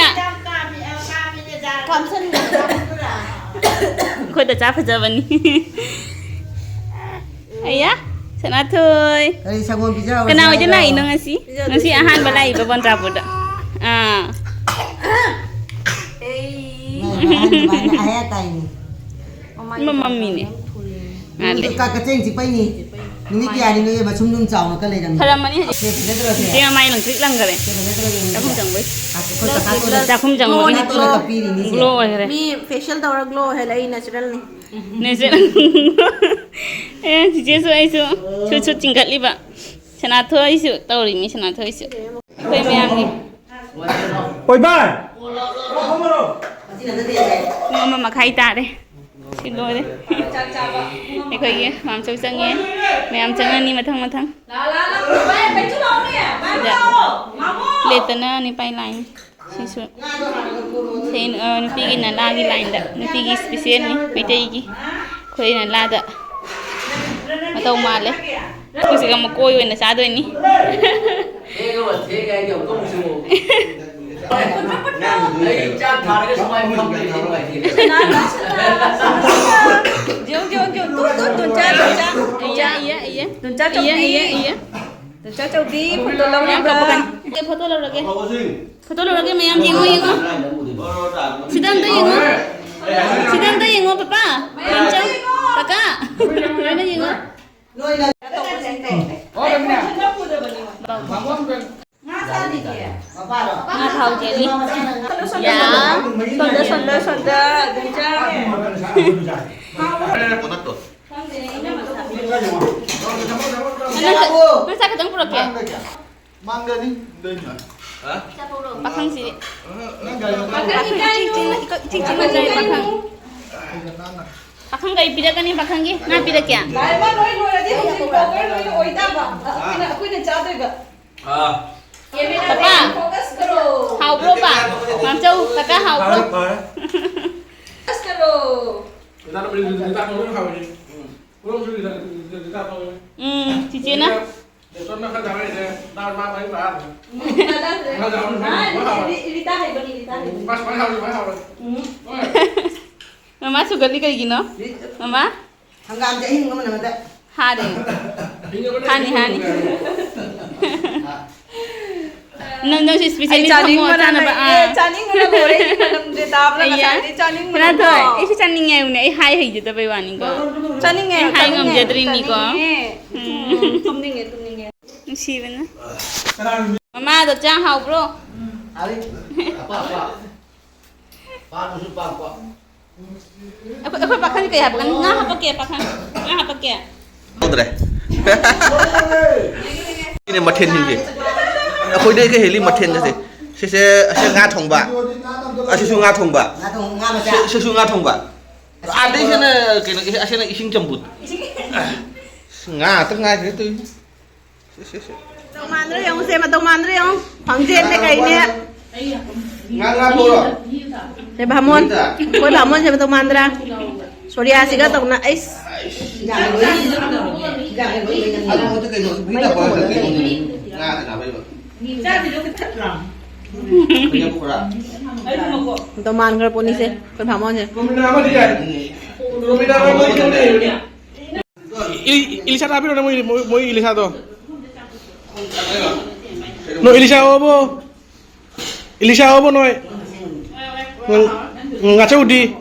ꯑꯩꯈꯣꯏꯗ ꯆꯥ ꯐꯖꯕꯅꯤ꯫ ꯑꯌꯥ꯫ ꯁꯅꯥꯊꯣꯏ꯫ ꯀꯔꯤ ꯁꯪꯒꯣꯝ ꯄꯤꯖꯍꯧꯔꯁꯤ ꯀꯅꯥ ꯑꯣꯏꯗ ꯍꯥꯏꯅꯣ? ꯂꯥꯛꯏꯅꯣ ꯉꯁꯤ? ꯄꯤꯖꯗꯣꯏꯁꯦ ꯉꯁꯤ ꯑꯍꯥꯟꯕ ꯂꯥꯛꯏꯕ ꯕꯣꯟꯗ꯭ꯔꯥꯄꯨꯔꯗ꯫ ꯑꯥ꯫ ꯑꯩ ꯅꯪ ꯑꯍꯥꯟꯕ ꯑꯍꯥꯟꯕ ꯍꯥꯏ ꯇꯥꯏꯅꯦ꯫ ꯃꯃꯥꯏ ꯃꯃꯝꯃꯤꯅꯦ꯫ ꯌꯥꯝ ꯊꯨꯔꯦ꯫ ꯉꯥꯜꯂꯦ꯫ ꯀꯥ ꯀꯆꯦꯡ ꯆꯤꯛꯄꯩꯅꯤ꯫ ꯅꯨꯃꯤꯠ ꯀꯌꯥꯅꯤꯅꯣ ꯏꯕꯦꯝꯃ ꯁꯨꯝ ꯁꯨꯝ ꯆꯥꯎꯅ ꯀ ꯂꯩꯔꯝꯃꯤ? ꯐꯔꯝꯃꯅꯤ ꯍꯧꯖꯤꯛ꯫ ꯁꯦ ꯐꯖꯗ꯭ꯔꯣ ꯁꯦ? ꯏꯆꯦ ꯃꯃꯥꯏ ꯂꯪꯇ꯭ꯔꯤꯛ ꯂꯪꯈꯔꯦ꯫ ꯁꯦ ꯐꯖꯗ꯭ꯔꯣ ꯌꯦꯡꯉꯨ ꯆꯥꯛꯈꯨꯝ ꯁꯦ? ꯆꯪꯕꯩ꯫ ꯑꯁ, ꯑꯩꯈꯣꯏ ꯀꯀꯥ ꯊꯣꯛꯑꯦ꯫ ꯆꯥꯛꯈꯨꯝ ꯆꯪꯕꯒꯤ꯫ ꯀꯀꯥ ꯊꯣꯛꯑꯦ ꯀꯞꯄꯤꯔꯤꯅꯤ ꯁꯦ꯫ ꯒ꯭ꯂꯣ ꯑꯣꯏꯈ꯭ꯔꯦ꯫ ꯃꯤ ꯐꯦꯁꯤꯌꯦꯜ ꯇꯧꯔ ꯒ꯭ꯂꯣ ꯑꯣꯏꯍꯜꯂꯦ, ꯑꯩ ꯅꯦꯆꯔꯦꯜꯅꯤ꯫ ꯅꯦꯆꯔꯦꯜ꯫ ꯑꯦ, ꯆꯤꯆꯦꯁꯨ ꯑꯩꯁꯨ ꯁꯨꯠ ꯁꯨꯠ ꯆꯤꯡꯈꯠꯂꯤꯕ꯫ ꯁꯅꯥꯊꯣꯏꯁꯨ ꯇꯧꯔꯤꯅꯤ, ꯁꯅꯥꯊꯣꯏꯁꯨ꯫ ꯑꯩꯈꯣꯏ ꯃꯌꯥꯝꯒꯤ꯫ ꯑꯣꯏꯕ! ꯄꯨꯡ ꯑꯃ ꯃꯈꯥꯏ ꯇꯥꯔꯦ꯫ ꯁꯤ ꯂꯣꯏꯔꯦ꯫ ꯑꯩꯈꯣꯏꯒꯤ ꯃꯥꯝꯆꯧ ꯆꯪꯉꯦ꯫ ꯃꯌꯥꯝ ꯆꯪꯉꯅꯤ ꯃꯊꯪ ꯃꯊꯪ꯫ ꯁꯤꯗ ꯂꯦꯞꯇꯅ ꯅꯤꯄꯥꯏ ꯂꯥꯏꯟ꯫ ꯁꯤꯁꯨ ꯁꯦ-, ꯑ, ꯅꯨꯄꯤꯒꯤ ꯅꯂꯥꯒꯤ ꯂꯥꯏꯟꯗ, ꯅꯨꯄꯤꯒꯤ ꯏꯁꯄꯤꯁꯦꯜꯅꯤ ꯃꯩꯇꯩꯒꯤ꯫ ꯑꯩꯈꯣꯏ ꯅꯂꯥꯗ ꯃꯇꯧ ꯃꯥꯜꯂꯦ꯫ ꯑꯩꯈꯣꯏꯁꯤꯒ ꯃꯀꯣꯏ ꯑꯣꯏꯅ ꯆꯥꯗꯣꯏꯅꯤ꯫ ꯊꯦꯡꯉꯕ, ꯊꯦꯡꯉꯦ ꯍꯥꯏꯗꯤ ꯑꯃꯨꯛꯀ ꯑꯃꯨꯛ ꯆꯨꯃꯣ꯫ ꯑꯩ ꯆꯥꯛ ꯊꯥꯔꯒ ꯁꯨꯃꯥꯏꯅ ꯐꯝꯕꯗꯤ ꯊꯦꯡꯕ ꯍꯥꯏꯗꯤ꯫ ꯌꯦꯡꯉꯨ, ꯌꯦꯡꯉꯨ, ꯌꯦꯡꯉꯨ꯫ ꯇꯨ, ꯇꯨ, ꯇꯨ, ꯆꯥ, ꯇꯨ, ꯆꯥ, ꯇꯨ, ꯆꯥ꯫ ꯏꯌꯦ, ꯏꯌꯦ, ꯏꯌꯦ꯫ ꯇꯨ ꯆꯥ ꯏꯌꯦ, ꯆꯧꯕꯤ꯫ ꯏꯌꯦ, ꯏꯌꯦ꯫ ꯇꯨ ꯆꯥ ꯆꯧꯕꯤ, ꯐꯣꯇꯣ ꯃꯌꯥꯝ ꯂꯧꯔꯤꯕ꯭ꯔꯥ? ꯀꯞꯄꯛꯀꯅꯤ꯫ ꯐꯣꯇꯣ ꯂꯧꯔꯒꯦ꯫ ꯐꯣꯇꯣ ꯂꯧꯔꯒꯦ, ꯃꯌꯥꯝ ꯌꯦꯡꯉꯣ, ꯌꯦꯡꯉꯣ꯫ ꯁꯤꯗ ꯑꯝꯇ ꯌꯦꯡꯉꯣ꯫ ꯁꯤꯗ ꯑꯝꯇ ꯌꯦꯡꯉꯣ, ꯄꯄꯥ꯫ ꯃꯌꯥꯝ ꯆꯪ-, ꯀꯀꯥ꯫ ꯂꯣꯏꯅ ꯌꯦꯡꯉꯣ꯫ ꯉꯥ ꯊꯥꯎ ꯖꯦꯂꯤ꯫ ꯌꯥ꯫ ꯁꯣꯝꯗ, ꯁꯣꯝꯗ, ꯁꯣꯝꯗ꯫ ꯅꯪ ꯆꯥꯛ-, ꯅꯪ ꯆꯥꯛ ꯈꯤꯇꯪ ꯄꯨꯔꯛꯀꯦ꯫ ꯃꯥꯡꯗꯅꯤ꯫ ꯄꯥꯈꯪꯁꯤ꯫ ꯅꯪ ꯒꯥꯔꯤ ꯃꯆꯥ ꯄꯥꯈꯪ ꯏꯆꯤꯛ ꯆꯤꯛꯅ ꯆꯥꯏ ꯄꯥꯈꯪ꯫ ꯄꯥꯈꯪ ꯀꯩ ꯄꯤꯔꯛꯀꯅꯤ ꯄꯥꯈꯪꯒꯤ? ꯉꯥ ꯄꯤꯔꯛꯀꯦ? ꯂꯥꯏꯃ ꯂꯣꯏ ꯂꯣꯏꯔꯗꯤ ꯍꯧꯖꯤꯛ ꯕ꯭ꯂꯣꯒꯔ ꯂꯣꯏꯅ ꯑꯣꯏ ꯇꯥꯕ꯫ ꯑꯩꯈꯣꯏꯅ, ꯑꯩꯈꯣꯏꯅ ꯆꯥꯗꯣꯏꯕ꯫ ꯄꯄꯥ, ꯐꯣꯀꯁ ꯀꯔꯣ꯫ ꯍꯥꯎꯕ꯭ꯔꯣ ꯄꯥ? ꯃꯥꯝꯆꯧ, ꯀꯀꯥ ꯍꯥꯎꯕ꯭ꯔꯣ? ꯐꯔꯦ, ꯐꯔꯦ꯫ ꯐꯣꯀꯁ ꯀꯔꯣ꯫ ꯎꯝ, ꯆꯤꯆꯦꯅ꯫ ꯃꯥ ꯁꯨꯒꯠꯂꯤ ꯀꯩꯒꯤꯅꯣ? ꯃꯃꯥ? ꯍꯪꯒꯥꯝꯁꯦ ꯑꯍꯤꯡꯕ ꯃꯅꯝ ꯑꯃꯗ꯫ ꯍꯥꯔꯦ꯫ ꯍꯥꯅꯤ, ꯍꯥꯅꯤ꯫ ꯅꯪ, ꯅꯪꯁꯨ ꯑꯩ specially ꯐꯝꯃꯣ, ꯆꯥꯅꯤꯡꯕꯅ ꯆꯥꯅꯕ꯫ ꯂꯩ-, ꯑꯥ꯫ ꯑꯦ, ꯆꯥꯅꯤꯡꯕꯅ ꯂꯣꯏꯔꯦ꯫ ꯑꯩꯒꯤ ꯃꯅꯝꯁꯦ ꯇꯥꯕꯗ ꯑꯩꯌꯥ꯫ ꯉꯁꯥꯏꯗꯤ ꯆꯥꯅꯤꯡꯕꯅ ꯁꯅꯥꯊꯣꯏ, ꯀꯣ꯫ ꯑꯩꯁꯨ ꯆꯥꯅꯤꯡꯉꯦ ꯍꯥꯏꯕꯅꯦ, ꯑꯩ ꯍꯥꯏ ꯍꯩꯖꯗꯕꯩ ꯋꯥꯅꯤꯀꯣ꯫ ꯆꯥꯅꯤꯡꯉꯦ, ꯑꯩ ꯍꯥꯏ ꯆꯥꯅꯤꯡꯉꯦ, ꯉꯝꯖꯗ꯭ꯔꯤꯅꯤꯀꯣ꯫ ꯆꯥꯅꯤꯡꯉꯦ꯫ ꯎꯝ꯫ ꯎꯝ, ꯇꯨꯝꯅꯤꯡꯉꯦ, ꯇꯨꯝꯅꯤꯡꯉꯦ꯫ ꯅꯨꯡꯁꯤꯕꯅ꯫ ꯃꯃꯥꯗꯣ ꯆꯥ ꯍꯥꯎꯕ꯭ꯔꯣ? ꯎꯝ꯫ ꯍꯥꯎꯋꯤ꯫ ꯑꯄꯥ, ꯑꯄꯥ꯫ ꯄꯥꯟꯗꯨꯁꯨ ꯄꯥꯛꯄ꯫ ꯑꯩꯈꯣꯏ, ꯑꯩꯈꯣꯏ ꯄꯥꯈꯪ ꯀꯩ ꯍꯥꯞꯄꯛꯀꯅꯤ? ꯉꯥ ꯍꯥꯞꯄꯛꯀꯦ, ꯄꯥꯈꯪ꯫ ꯉꯥ ꯍꯥꯞꯄꯛꯀꯦ꯫ ꯇꯧꯗ꯭ꯔꯦ꯫ ꯁꯤꯅꯦ ꯃꯊꯦꯜꯁꯤꯡꯁꯦ꯫ ꯑꯩꯈꯣꯏꯗꯩ ꯀꯩ ꯍꯦꯜꯂꯤ ꯃꯊꯦꯜꯒꯁꯦ꯫ ꯁꯤꯁꯦ, ꯑꯁꯤ ꯉꯥ ꯊꯣꯡꯕ꯫ ꯑꯁꯤꯁꯨ ꯉꯥ ꯊꯣꯡꯕ꯫ ꯉꯥ ꯊꯣꯡ-, ꯉꯥ ꯃꯆꯥ꯫ ꯁꯤ-, ꯁꯤꯁꯨ ꯉꯥ ꯊꯣꯡꯕ꯫ ꯑꯁꯤ ꯑꯥꯗꯩꯁꯤꯅ ꯀꯩꯅꯣ, ꯑꯁꯤꯅ ꯏꯁꯤꯡ ꯆꯝꯐꯨꯠ꯫ ꯉꯥ ꯉꯥꯛꯇ ꯉꯥꯏꯈ꯭ꯔꯦ ꯇꯧꯔꯤꯁꯦ꯫ ꯁꯤ, ꯁꯤ, ꯁꯤ꯫ ꯃꯇꯧ ꯃꯥꯟꯗ꯭ꯔꯣ ꯌꯦꯡꯉꯨꯁꯦ, ꯃꯇꯧ ꯃꯥꯟꯗ꯭ꯔꯣ ꯌꯦꯡꯉꯨ꯫ ꯐꯪꯖꯦꯠꯅꯦ ꯀꯩꯅꯦ꯫ ꯉꯥ ꯉꯥ ꯇꯧꯔꯣ꯫ ꯁꯦ ꯚꯥꯃꯣꯟ, ꯅꯨꯃꯤꯠꯇ꯫ ꯑꯩꯈꯣꯏ ꯚꯥꯃꯣꯟꯁꯦ ꯃꯇꯧ ꯃꯥꯟꯗ꯭ꯔꯥ? ꯁꯣꯔꯤꯌꯥꯁꯤꯒ ꯇꯧꯅ-, ꯑꯩꯁ꯫ ꯑꯗꯨ ꯃꯊꯛ ꯀꯩꯅꯣ, ꯃꯩꯗ ꯊꯣꯡꯕꯗ ꯀꯩꯅꯣ, ꯀꯩꯅꯣ꯫ ꯉꯥ ꯀꯅꯥ ꯂꯩꯕ? ꯃꯇꯧ ꯃꯥꯟꯈ꯭ꯔ ꯄꯣꯠꯅꯤꯁꯦ, ꯑꯩꯈꯣꯏ ꯚꯥꯃꯣꯟꯁꯦ꯫ ꯔꯣꯃꯤꯅꯥ ꯑꯃ ꯌꯥꯏ꯫ ꯔꯣꯃꯤꯅꯥ ꯑꯃ ꯌꯥꯏ꯫ ꯏ-, ꯏꯂꯤꯁꯥꯗ ꯍꯥꯞꯄꯤꯔꯣꯅꯦ, ꯃꯣꯏ, ꯃꯣꯏ, ꯃꯣꯏ ꯏꯂꯤꯁꯥꯗꯣ꯫ ꯅꯣ, ꯏꯂꯤꯁꯥ ꯍꯣꯕꯣ꯫ ꯏꯂꯤꯁꯥ ꯍꯣꯕꯣ ꯅꯣꯏ꯫ ꯎꯝ, ꯎꯝ, ꯉꯥꯆꯧꯗꯤ꯫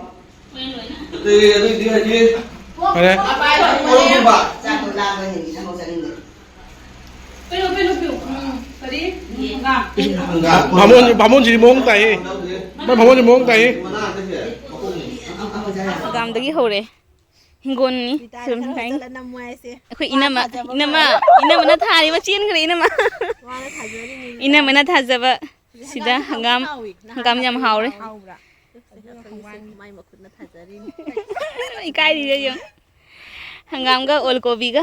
ꯐꯔꯦ꯫ ꯚꯥꯃꯣꯟ, ꯚꯥꯃꯣꯟꯁꯤꯗꯤ ꯃꯑꯣꯡ ꯇꯥꯏꯍꯦ꯫ ꯃꯥꯏ ꯚꯥꯃꯣꯟꯁꯤ ꯃꯑꯣꯡ ꯇꯥꯏꯍꯦ꯫ ꯍꯪꯒꯥꯝꯗꯒꯤ ꯍꯧꯔꯦ꯫ ꯍꯤꯡꯒꯣꯜꯅꯤ꯫ ꯁꯨꯝ ꯍꯥꯏ-, ꯑꯩꯈꯣꯏ ꯏꯅꯝꯃ, ꯏꯅꯝꯃ, ꯏꯅꯝꯃꯅ ꯊꯥꯔꯤꯕ ꯆꯦꯟꯈ꯭ꯔꯦ ꯏꯅꯝꯃ꯫ ꯏꯅꯝꯃꯅ ꯊꯥꯖꯕ ꯁꯤꯗ ꯍꯪꯒꯥꯝ, ꯍꯪꯒꯥꯝ ꯌꯥꯝ ꯍꯥꯎꯔꯦ꯫ ꯃꯥꯏ ꯃꯈꯨꯠꯅ ꯊꯥꯖꯔꯤꯅꯤ꯫ ꯏꯀꯥꯏꯔꯤꯔ ꯌꯦꯡꯉꯨ꯫ ꯍꯪꯒꯥꯝꯒ ꯑꯣꯜ ꯀꯣꯕꯤꯒ꯫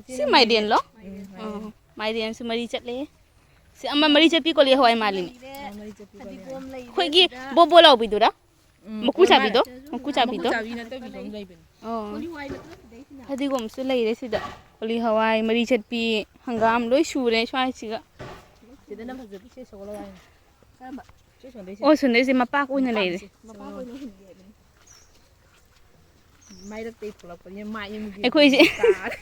ꯁꯤ ꯃꯥꯏꯔꯦꯟꯂꯣ? ꯑꯣ, ꯃꯥꯏꯔꯦꯟꯁꯨ ꯃꯔꯤ ꯆꯠꯂꯦ꯫ ꯁꯤ ꯑꯃ ꯃꯔꯤ ꯆꯠꯄꯤ ꯀꯣꯂꯤ ꯍꯋꯥꯏ ꯃꯥꯜꯂꯤꯅꯦ꯫ ꯑꯩꯈꯣꯏꯒꯤ ꯕꯣꯕꯣ ꯂꯥꯎꯕꯤꯗꯨꯔꯥ? ꯎꯝ, ꯃꯀꯨ ꯆꯥꯕꯤꯗꯣ? ꯃꯀꯨ ꯆꯥꯕꯤꯗꯣ? ꯃꯀꯨ ꯆꯥꯕꯤ ꯅꯠꯇꯕꯤꯗꯣ ꯑꯃ ꯂꯩꯕꯅꯦ꯫ ꯑꯣ꯫ ꯐꯗꯤꯒꯣꯝꯁꯨ ꯂꯩꯔꯦ ꯁꯤꯗ꯫ ꯀꯣꯂꯤ ꯍꯋꯥꯏ, ꯃꯔꯤ ꯆꯠꯄꯤ, ꯍꯪꯒꯥꯝ ꯂꯣꯏ ꯁꯨꯔꯦ ꯁ꯭ꯋꯥꯏꯁꯤꯒ꯫ ꯁꯤꯗꯅ ꯐꯖꯕꯤ ꯁꯦ ꯁꯒꯣꯜ ꯍꯋꯥꯏꯅꯦ꯫ ꯀꯔꯝꯕ? ꯁꯤ ꯁꯣꯟꯗꯩꯁꯦ꯫ ꯑꯣ, ꯁꯣꯟꯗꯩꯁꯦ ꯃꯄꯥꯛ ꯑꯣꯏꯅ ꯂꯩꯔꯦ꯫ ꯃꯄꯥꯛꯁꯦ꯫ ꯃꯄꯥꯛ ꯑꯣꯏꯅ ꯍꯨꯟꯒꯦ ꯍꯥꯏꯕꯅꯤ꯫ ꯃꯥꯏꯔꯛꯇꯩ ꯊꯣꯛꯂꯛꯄꯅꯤꯅ ꯃꯥꯏ ꯑꯃꯒꯤ ꯑꯩꯈꯣꯏꯁꯦ ꯆꯥꯔꯦ꯫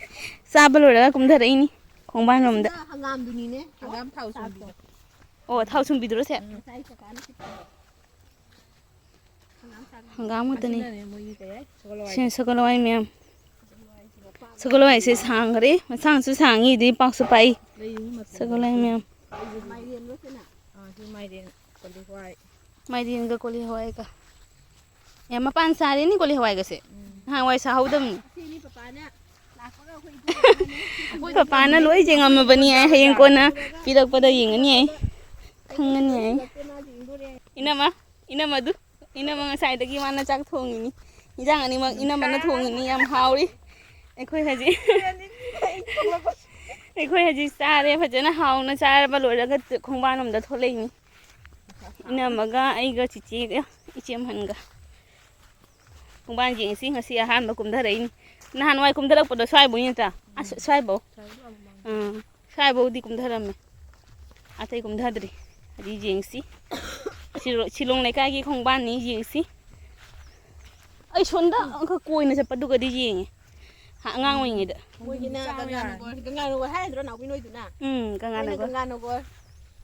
ꯆꯥꯕ ꯂꯣꯏꯔꯒ ꯀꯨꯝꯊꯔꯛꯏꯅꯤ ꯈꯣꯡꯕꯥꯟ ꯂꯣꯝꯗ꯫ ꯁꯤꯅ ꯍꯪꯒꯥꯝꯗꯨꯅꯤꯅꯦ꯫ ꯍꯪꯒꯥꯝ ꯊꯥꯎ ꯁꯨꯝꯕꯤꯗꯣ꯫ ꯑꯣ, ꯊꯥꯎ ꯁꯨꯝꯕꯤꯗꯨꯔꯣ ꯁꯦ? ꯎꯝ꯫ ꯉꯁꯥꯏ ꯀꯀꯥꯅ ꯈꯤꯇꯪ ꯍꯪꯒꯥꯝ ꯉꯥꯛꯇꯅꯤ꯫ ꯑꯁꯤꯅꯅꯦ ꯃꯣꯏꯒꯤ ꯀꯩ ꯍꯥꯏ? ꯁꯒꯣꯜ ꯍꯋꯥꯏ꯫ ꯁꯤꯅ ꯁꯒꯣꯜ ꯍꯋꯥꯏ ꯃꯌꯥꯝ꯫ ꯁꯒꯣꯜ ꯍꯋꯥꯏꯁꯦ ꯁꯥꯡꯈ꯭ꯔꯦ, ꯃꯁꯥꯡꯁꯨ ꯁꯥꯡꯉꯤ, ꯑꯗꯨꯗꯤ ꯄꯥꯛꯁꯨ ꯄꯥꯛꯏ꯫ ꯂꯩꯔꯤꯉꯩ ꯃꯇꯝꯗ ꯁꯒꯣꯜ ꯍꯋꯥꯏ ꯃꯌꯥꯝ꯫ ꯃꯥꯏꯔꯦꯟꯂꯣ ꯁꯤꯅ? ꯑꯥ, ꯁꯤ ꯃꯥꯏꯔꯦꯟ, ꯀꯣꯂꯤ ꯍꯋꯥꯏ꯫ ꯃꯥꯏꯔꯦꯟꯒ ꯀꯣꯂꯤ ꯍꯋꯥꯏꯒ꯫ ꯑꯦ, ꯃꯄꯥꯟ ꯁꯥꯔꯦꯅꯦ ꯀꯣꯂꯤ ꯍꯋꯥꯏꯒꯁꯦ꯫ ꯎꯝ꯫ ꯅꯍꯥꯟꯋꯥꯏ ꯁꯥꯍꯧꯗꯕꯅꯤ꯫ ꯑꯁꯤꯅꯤ ꯄꯄꯥꯅ ꯂꯥꯛꯄꯒ ꯑꯩꯈꯣꯏ ꯏꯕꯣꯛꯅꯅꯦ꯫ ꯄꯄꯥꯅ ꯂꯣꯏ ꯌꯦꯡꯉꯝꯃꯕꯅꯤ ꯑꯩ, ꯍꯌꯦꯡ ꯀꯣꯟꯅ ꯄꯤꯔꯛꯄꯗ ꯌꯦꯡꯉꯅꯤ ꯑꯩ꯫ ꯈꯪꯉꯅꯤ ꯑꯩ꯫ ꯏꯅꯝꯃ, ꯏꯅꯝꯃ ꯑꯗꯨ, ꯏꯅꯝꯃ ꯉꯁꯥꯏꯗꯒꯤ ꯃꯥꯅ ꯆꯥꯛ ꯊꯣꯡꯉꯤꯅꯤ꯫ ꯏꯟꯖꯥꯡ ꯑꯅꯤꯃꯛ ꯏꯅꯝꯃꯅ ꯊꯣꯡꯉꯤꯅꯤ, ꯌꯥꯝ ꯍꯥꯎꯔꯤ꯫ ꯑꯩꯈꯣꯏ ꯍꯧꯖꯤꯛ, ꯑꯩꯈꯣꯏ ꯍꯧꯖꯤꯛ ꯆꯥꯔꯦ, ꯐꯖꯅ ꯍꯥꯎꯅ ꯆꯥꯔꯕ ꯂꯣꯏꯔꯒ ꯈꯣꯡꯕꯥꯟꯂꯣꯝꯗ ꯊꯣꯛꯂꯛꯏꯅꯤ꯫ ꯏꯅꯝꯃꯒ ꯑꯩꯒ ꯆꯤꯆꯦꯒ ꯏꯆꯦ ꯑꯍꯟꯒ꯫ ꯈꯣꯡꯕꯥꯟ ꯌꯦꯡꯁꯤ, ꯉꯁꯤ ꯑꯍꯥꯟꯕ ꯀꯨꯝꯊꯔꯛꯏꯅꯤ꯫ ꯅꯍꯥꯟꯋꯥꯏ ꯀꯨꯝꯊꯔꯛꯄꯗꯣ ꯁ꯭ꯋꯥꯏꯕꯧ ꯅꯠꯇ꯭ꯔꯥ? ꯑꯁ, ꯁ꯭ꯋꯥꯏꯕꯧ꯫ ꯑꯥ, ꯁ꯭ꯋꯥꯏꯕꯧꯗꯤ ꯀꯨꯝꯊꯔꯝꯃꯦ꯫ ꯑꯇꯩ ꯀꯨꯝꯊꯗ꯭ꯔꯤ꯫ ꯍꯧꯖꯤꯛ ꯌꯦꯡꯁꯤ꯫ ꯁꯤꯂꯣ-, ꯁꯤꯂꯣꯡ ꯂꯩꯀꯥꯏꯒꯤ ꯈꯣꯡꯕꯥꯟꯅꯤ, ꯌꯦꯡꯁꯤ꯫ ꯑꯩ ꯁꯣꯝꯗ ꯑꯃꯈꯛ ꯀꯣꯏꯅ ꯆꯠꯄꯗꯨꯒꯗꯤ ꯌꯦꯡꯉꯦ꯫ ꯍꯥ, ꯑꯉꯥꯡ ꯑꯣꯏꯔꯤꯉꯩꯗ꯫ ꯃꯣꯏꯒꯤꯅ ꯆꯥꯕ ꯌꯥꯔꯅꯤ꯫ ꯒꯪꯒꯥꯅꯒꯣꯔ, ꯒꯪꯒꯥꯅꯒꯣꯔ ꯍꯥꯏ ꯅꯠꯇ꯭ꯔꯣ, ꯅꯥꯎꯕꯤ, ꯅꯣꯏꯗꯨꯅ? ꯎꯝ, ꯃꯣꯏꯅ ꯒꯪꯒꯥꯅꯒꯣꯔ꯫ ꯒꯪꯒꯥꯅꯒꯣꯔ꯫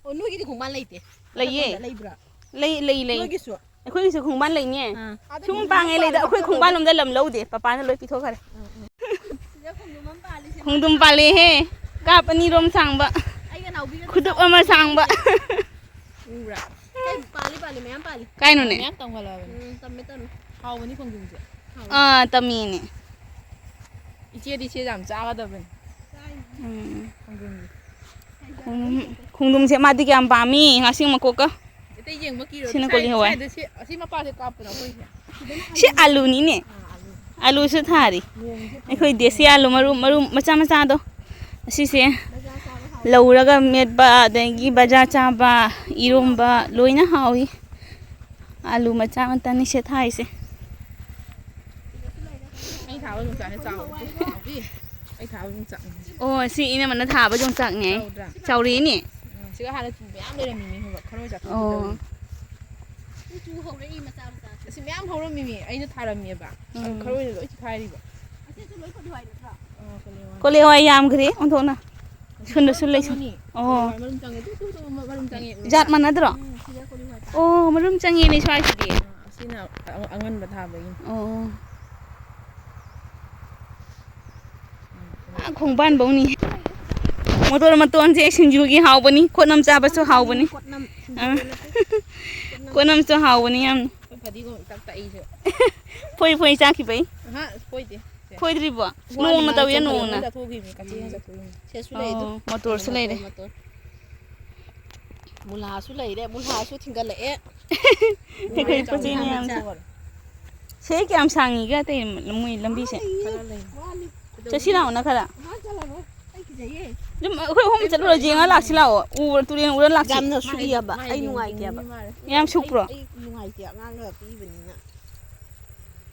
ꯑꯣ, ꯅꯣꯏꯒꯤꯗꯤ ꯈꯣꯡꯕꯥꯟ ꯂꯩꯇꯦ? ꯂꯩꯌꯦ꯫ ꯃꯊꯛꯂꯣꯝꯗ ꯂꯩꯕ꯭ꯔꯥ? ꯂꯩ, ꯂꯩ, ꯂꯩ꯫ ꯅꯣꯏꯒꯤꯁꯨ? ꯑꯩꯈꯣꯏꯒꯤꯁꯨ ꯈꯣꯡꯕꯥꯟ ꯂꯩꯅꯦ꯫ ꯑꯥ꯫ ꯁꯨꯝ ꯄꯥꯡꯉꯦ ꯂꯩꯗ, ꯑꯩꯈꯣꯏ ꯈꯣꯡꯕꯥꯟ ꯂꯣꯝꯗ ꯂꯝ ꯂꯧꯗꯦ, ꯄꯄꯥꯅ ꯂꯣꯏ ꯄꯤꯊꯣꯛꯈꯔꯦ꯫ ꯁꯤꯗ ꯈꯣꯡꯗ꯭ꯔꯨꯝ ꯑꯃ ꯄꯥꯜꯂꯤꯁꯦ꯫ ꯈꯣꯡꯗ꯭ꯔꯨꯝ ꯄꯥꯜꯂꯦꯍꯦ꯫ ꯀꯥꯞ ꯑꯅꯤꯔꯣꯝ ꯁꯥꯡꯕ꯫ ꯑꯩꯒ ꯅꯥꯎꯕꯤꯒ ꯈꯨꯗꯨꯞ ꯑꯃ ꯁꯥꯡꯕ꯫ ꯎꯕ꯭ꯔꯥ? ꯑꯦ, ꯄꯥꯜꯂꯤ, ꯄꯥꯜꯂꯤ, ꯃꯌꯥꯝ ꯄꯥꯜꯂꯤ꯫ ꯀꯥꯏꯅꯣꯅꯦ? ꯃꯌꯥꯝ ꯇꯝꯈꯠꯂꯛꯑꯕꯅꯤ꯫ ꯎꯝ, ꯇꯝꯃꯦ, ꯇꯝꯃꯦ꯫ ꯍꯥꯎꯕꯅꯤ ꯈꯣꯡꯗ꯭ꯔꯨꯝꯁꯦ꯫ ꯑꯥ, ꯇꯝꯃꯤꯅꯦ꯫ ꯏꯆꯦꯗꯤ ꯏꯆꯦ ꯌꯥꯝ ꯆꯥꯒꯗꯕꯅꯤ꯫ ꯎꯝ꯫ ꯈꯣꯡꯗ꯭ꯔꯨꯝꯁꯦ꯫ ꯈꯣꯡ-, ꯈꯣꯡꯗ꯭ꯔꯨꯝꯁꯦ ꯃꯥꯗꯤ ꯀꯌꯥꯝ ꯄꯥꯝꯃꯤ, ꯉꯥꯁꯤꯡ ꯃꯀꯣꯛꯀ꯫ ꯑꯇꯩ ꯌꯦꯡꯕ ꯀꯤꯔꯣꯏ꯫ ꯁꯤꯅ ꯀꯣꯂꯤ ꯍꯋꯥꯏ꯫ ꯁ꯭ꯋꯥꯏꯗ ꯁꯤ, ꯑꯁꯤ ꯃꯄꯥꯁꯦ ꯀꯥꯞꯄ꯭ꯔꯣ ꯑꯩꯈꯣꯏꯁꯦ? ꯁꯤ ꯑꯂꯨꯅꯤꯅꯦ꯫ ꯑꯥ, ꯑꯂꯨ꯫ ꯑꯂꯨꯁꯨ ꯊꯥꯔꯤ꯫ ꯅꯣꯡꯁꯦ ꯐꯪꯉꯦ꯫ ꯑꯩꯈꯣꯏ ꯗꯦꯁꯤ ꯑꯂꯨ ꯃꯔꯨ, ꯃꯔꯨ ꯃꯆꯥ ꯃꯆꯥꯗꯣ꯫ ꯑꯁꯤꯁꯦ ꯕꯖꯥꯔ ꯆꯥꯕ ꯍꯥꯎꯋꯦ꯫ ꯂꯧꯔꯒ ꯃꯦꯠꯄ, ꯑꯗꯒꯤ ꯕꯖꯥꯔ ꯆꯥꯕ, ꯏꯔꯣꯝꯕ, ꯂꯣꯏꯅ ꯍꯥꯎꯏ꯫ ꯑꯂꯨ ꯃꯆꯥ ꯃꯆꯥꯅꯤꯁꯦ ꯊꯥꯏꯁꯦ꯫ ꯑꯩ ꯊꯥꯕ ꯌꯣꯡꯆꯥꯛꯁꯦ ꯆꯥꯎꯕ꯫ ꯅꯥꯎꯕꯤ, ꯑꯩ ꯊꯥꯕ ꯌꯣꯡꯆꯥꯛꯅꯦ꯫ ꯑꯣ, ꯁꯤ ꯏꯅꯝꯃꯅ ꯊꯥꯕ ꯌꯣꯡꯆꯥꯛꯅꯦ꯫ ꯆꯥꯎꯗ꯭ꯔꯥ? ꯆꯥꯎꯔꯛꯏꯅꯦ꯫ ꯎꯝ, ꯁꯤꯒ ꯍꯥꯟꯅ ꯆꯨ ꯃꯌꯥꯝ ꯂꯩꯔꯝꯃꯤꯅꯦ, ꯈꯪꯕ꯭ꯔꯥ? ꯈꯔ ꯂꯣꯏ ꯆꯥꯊꯣꯛꯈꯤꯗꯧꯔꯦ꯫ ꯑꯣ꯫ ꯆꯨ ꯍꯧꯔꯛꯏ ꯃꯆꯥ ꯃꯆꯥ꯫ ꯁꯤ ꯃꯌꯥꯝ ꯍꯧꯔꯝꯃꯤꯃꯤ, ꯑꯩꯅ ꯊꯥꯔꯝꯃꯦꯕ꯫ ꯎꯝ꯫ ꯈꯔ ꯑꯣꯏꯅ ꯂꯣꯏ ꯆꯤꯈꯥꯏꯔꯤꯕ꯫ ꯑꯁꯤꯁꯨ ꯂꯣꯏ ꯀꯣꯂꯤ ꯍꯋꯥꯏ ꯅꯠꯇ꯭ꯔꯣ? ꯑꯥ, ꯀꯣꯂꯤ ꯍꯋꯥꯏ꯫ ꯀꯣꯂꯤ ꯍꯋꯥꯏ ꯌꯥꯝꯈ꯭ꯔꯦ ꯑꯣꯟꯊꯣꯛꯅ꯫ ꯁꯨꯟꯗ ꯁꯨꯟ ꯂꯩꯁꯨ꯫ ꯆꯪꯉꯝꯃꯅꯤ꯫ ꯑꯣ꯫ ꯀꯣꯂꯤ ꯍꯋꯥꯏ ꯃꯔꯨꯝ ꯆꯪꯉꯦ꯫ ꯇꯨ, ꯇꯨ, ꯇꯨ, ꯃꯔꯨꯝ ꯆꯪꯉꯦ, ꯎꯔꯕ? ꯖꯥꯠ ꯃꯥꯟꯅꯗ꯭ꯔꯣ? ꯎꯝ, ꯁꯤꯗ ꯀꯣꯂꯤ ꯍꯋꯥꯏ ꯊꯥ꯫ ꯑꯣ, ꯃꯔꯨꯝ ꯆꯪꯉꯦꯅꯦ ꯁ꯭ꯋꯥꯏꯁꯤꯗꯤ꯫ ꯑꯥ, ꯑꯁꯤꯅ ꯑ-, ꯑꯉꯟꯕ ꯊꯥꯕꯒꯤꯅꯤ꯫ ꯑꯣ꯫ ꯑꯥ, ꯈꯣꯡꯕꯥꯟꯐꯧꯅꯤ꯫ ꯃꯣꯇꯣꯔ ꯃꯇꯣꯟꯁꯦ ꯁꯤꯡꯖꯨꯒꯤ ꯍꯥꯎꯕꯅꯤ, ꯀꯣꯠꯅꯝ ꯆꯥꯕꯁꯨ ꯍꯥꯎꯕꯅꯤ꯫ ꯀꯣꯠꯅꯝ, ꯑꯥ꯫ ꯁꯤꯡꯖꯨ ꯅꯠꯇꯦ꯫ ꯀꯣꯠꯅꯝ꯫ ꯀꯣꯠꯅꯝꯁꯨ ꯍꯥꯎꯕꯅꯤ ꯌꯥꯝ꯫ ꯑꯩꯈꯣꯏ ꯐꯗꯤꯒꯣꯝ ꯏꯇꯛ ꯇꯛꯏꯁꯦ꯫ ꯐꯣꯏ ꯐꯣꯏ ꯆꯥꯈꯤꯕꯩ꯫ ꯑꯍꯥ, ꯐꯣꯏꯗꯦ꯫ ꯁꯦ꯫ ꯐꯣꯏꯗ꯭ꯔꯤꯕꯣ? ꯋꯥꯅꯤ ꯅꯣꯡꯅ ꯃꯥ ꯇꯧꯋꯤꯔ ꯆꯣꯡꯈꯠꯂꯛꯄ ꯅꯣꯡꯅ? ꯆꯥꯊꯣꯛꯈꯤꯕꯅꯤ, ꯀꯛꯆꯦꯡꯅ ꯆꯥꯊꯣꯛꯏꯅꯤ꯫ ꯁꯦ, ꯁꯨ ꯂꯩ ꯑꯗꯨ꯫ ꯑꯣ, ꯃꯣꯇꯣꯔꯁꯨ ꯃꯣꯇꯣꯔ, ꯂꯩꯔꯦ꯫ ꯃꯣꯇꯣꯔ꯫ ꯃꯨꯂꯥꯁꯨ ꯂꯩꯔꯦ, ꯃꯨꯂꯥꯁꯨ ꯊꯤꯡꯒꯠꯂꯛꯑꯦ꯫ ꯑꯩꯈꯣꯏ ꯄꯣꯠ ꯆꯩ ꯃꯌꯥꯝꯁꯦ꯫ ꯁꯦ ꯀꯌꯥꯝ ꯁꯥꯡꯉꯤꯒꯦ ꯑꯇꯩ ꯃꯣꯏ ꯂꯝꯕꯤꯁꯦ? ꯈꯔ ꯂꯩ꯫ ꯆꯠꯁꯤ ꯂꯥꯛꯑꯣꯅ ꯈꯔ꯫ ꯑꯗꯨꯝ ꯑꯩꯈꯣꯏ ꯑꯍꯨꯝ ꯆꯠꯂꯨꯔꯁꯤ, ꯌꯦꯡꯉ ꯂꯥꯛꯁꯤ ꯂꯥꯛꯑꯣ꯫ ꯎꯔ ꯇꯨꯔꯦꯟ ꯎꯔ ꯂꯥꯛꯁꯤ꯫ ꯌꯥꯝꯅ ꯁꯨꯛꯏꯌꯦꯕ, ꯑꯩ ꯅꯨꯡꯉꯥꯏꯇꯦꯕ꯫ ꯌꯥꯝ ꯁꯨꯛꯄ꯭ꯔꯣ? ꯑꯩ, ꯑꯩ ꯅꯨꯡꯉꯥꯏꯇꯦ, ꯑꯉꯥꯡꯅ ꯄꯤꯕꯅꯤꯅ꯫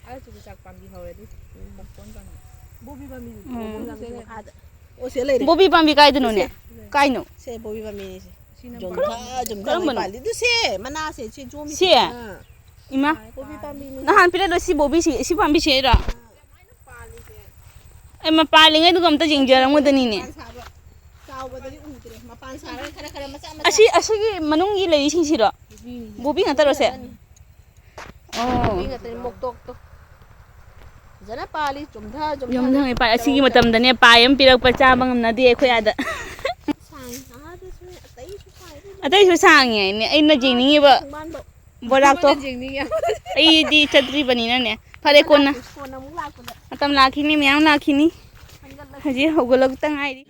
ꯑꯥ, ꯆꯨꯖꯥꯛ ꯄꯥꯝꯕꯤ ꯍꯧꯔꯦ ꯑꯗꯨ꯫ ꯎꯝ꯫ ꯄꯣꯝꯄꯣꯟ ꯄꯥꯝꯕꯤ꯫ ꯕꯣꯕꯤ ꯄꯥꯝꯕꯤ ꯎꯝ꯫ ꯃꯈꯥꯗ꯫ ꯑꯣ, ꯁꯤꯗ ꯂꯩꯔꯦ꯫ ꯕꯣꯕꯤ ꯄꯥꯝꯕꯤ ꯀꯥꯏꯗꯅꯣꯅꯦ? ꯁꯦ꯫ ꯀꯥꯏꯅꯣ? ꯁꯦ, ꯕꯣꯕꯤ ꯄꯥꯝꯕꯤꯅꯤ ꯁꯦ꯫ ꯁꯤꯅ ꯖꯣꯝꯊꯥ, ꯄꯥꯝꯕꯤ꯫ ꯖꯣꯝꯊꯥ ꯀꯔꯝꯕꯅꯣ? ꯄꯥꯜꯂꯤ꯫ ꯑꯗꯨ ꯁꯦ, ꯃꯅꯥꯁꯦ, ꯁꯤ ꯖꯣꯝꯃꯤꯁꯦ꯫ ꯁꯤ? ꯑꯥ꯫ ꯏꯃꯥ꯫ ꯕꯣꯕꯤ ꯄꯥꯝꯕꯤꯅꯤ꯫ ꯅꯍꯥꯟ ꯄꯤꯔꯛꯏꯗꯣ ꯁꯤ ꯕꯣꯕꯤ ꯁꯤ, ꯁꯤ ꯄꯥꯝꯕꯤ ꯁꯤꯔꯣ? ꯑꯥ꯫ ꯑꯦ, ꯃꯄꯥꯜꯂꯤꯉꯩꯗꯨꯒ ꯑꯝꯇ ꯌꯦꯡꯖꯔꯝꯒꯗꯅꯤꯅꯦ꯫ ꯃꯄꯥꯟ ꯁꯥꯕ꯫ ꯆꯥꯎꯕꯗꯗꯤ ꯎꯗ꯭ꯔꯦ꯫ ꯃꯄꯥꯟ ꯁꯥꯔꯒ ꯈꯔ ꯈꯔ ꯃꯆꯥ ꯃꯆꯥ꯫ ꯑꯁꯤ, ꯑꯁꯤꯒꯤ ꯃꯅꯨꯡꯒꯤ ꯂꯩꯔꯤꯁꯤꯡꯁꯤꯔꯣ? ꯕꯣꯕꯤ ꯉꯥꯛꯇꯔꯣ ꯁꯦ? ꯐꯖꯅꯤ꯫ ꯑꯣ꯫ ꯕꯣꯕꯤ ꯉꯥꯛꯇꯅꯤ, ꯃꯣꯛꯇꯣꯛꯇꯣ꯫ ꯐꯖꯅ ꯄꯥꯜꯂꯤ, ꯆꯨꯝꯊ, ꯆꯨꯝꯊ꯫ ꯌꯨꯝꯊꯪꯉꯩ ꯄꯥꯜꯂꯤ꯫ ꯑꯁꯤꯒꯤ ꯃꯇꯝꯗꯅꯦ ꯄꯥꯏ ꯑꯃ ꯄꯤꯔꯛꯄ ꯆꯥꯕ ꯉꯝꯅꯗꯦ ꯑꯩꯈꯣꯏ ꯑꯥꯗ꯫ ꯁꯥꯡꯉꯤ꯫ ꯑꯥꯗꯁꯨ ꯑꯇꯩꯁꯨ ꯁꯥꯡꯉꯤ꯫ ꯑꯇꯩꯁꯨ ꯁꯥꯡꯉꯤ ꯍꯥꯏꯅꯦ꯫ ꯑꯩꯅ ꯌꯦꯡꯅꯤꯡꯉꯤꯕ ꯈꯣꯡꯕꯥꯟꯗꯣ꯫ ꯕꯣꯔꯥꯛꯇꯣ꯫ ꯑꯩꯈꯣꯏꯅ ꯌꯦꯡꯅꯤꯡꯉꯦ꯫ ꯑꯩꯗꯤ ꯆꯠꯇ꯭ꯔꯤꯕꯅꯤꯅꯅꯦ꯫ ꯐꯔꯦ, ꯑꯃ ꯀꯣꯟꯅ꯫ ꯂꯥꯛꯈꯤ, ꯀꯣꯟꯅ ꯑꯃꯨꯛ ꯂꯥꯛꯄꯗ꯫ ꯃꯇꯝ ꯂꯥꯛꯈꯤꯅꯤ, ꯃꯌꯥꯝ ꯂꯥꯛꯈꯤꯅꯤ꯫ ꯍꯟꯒꯠꯂꯁꯤ꯫ ꯍꯧꯖꯤꯛ ꯍꯧꯒꯠꯂꯛꯇ ꯉꯥꯏꯔꯤ꯫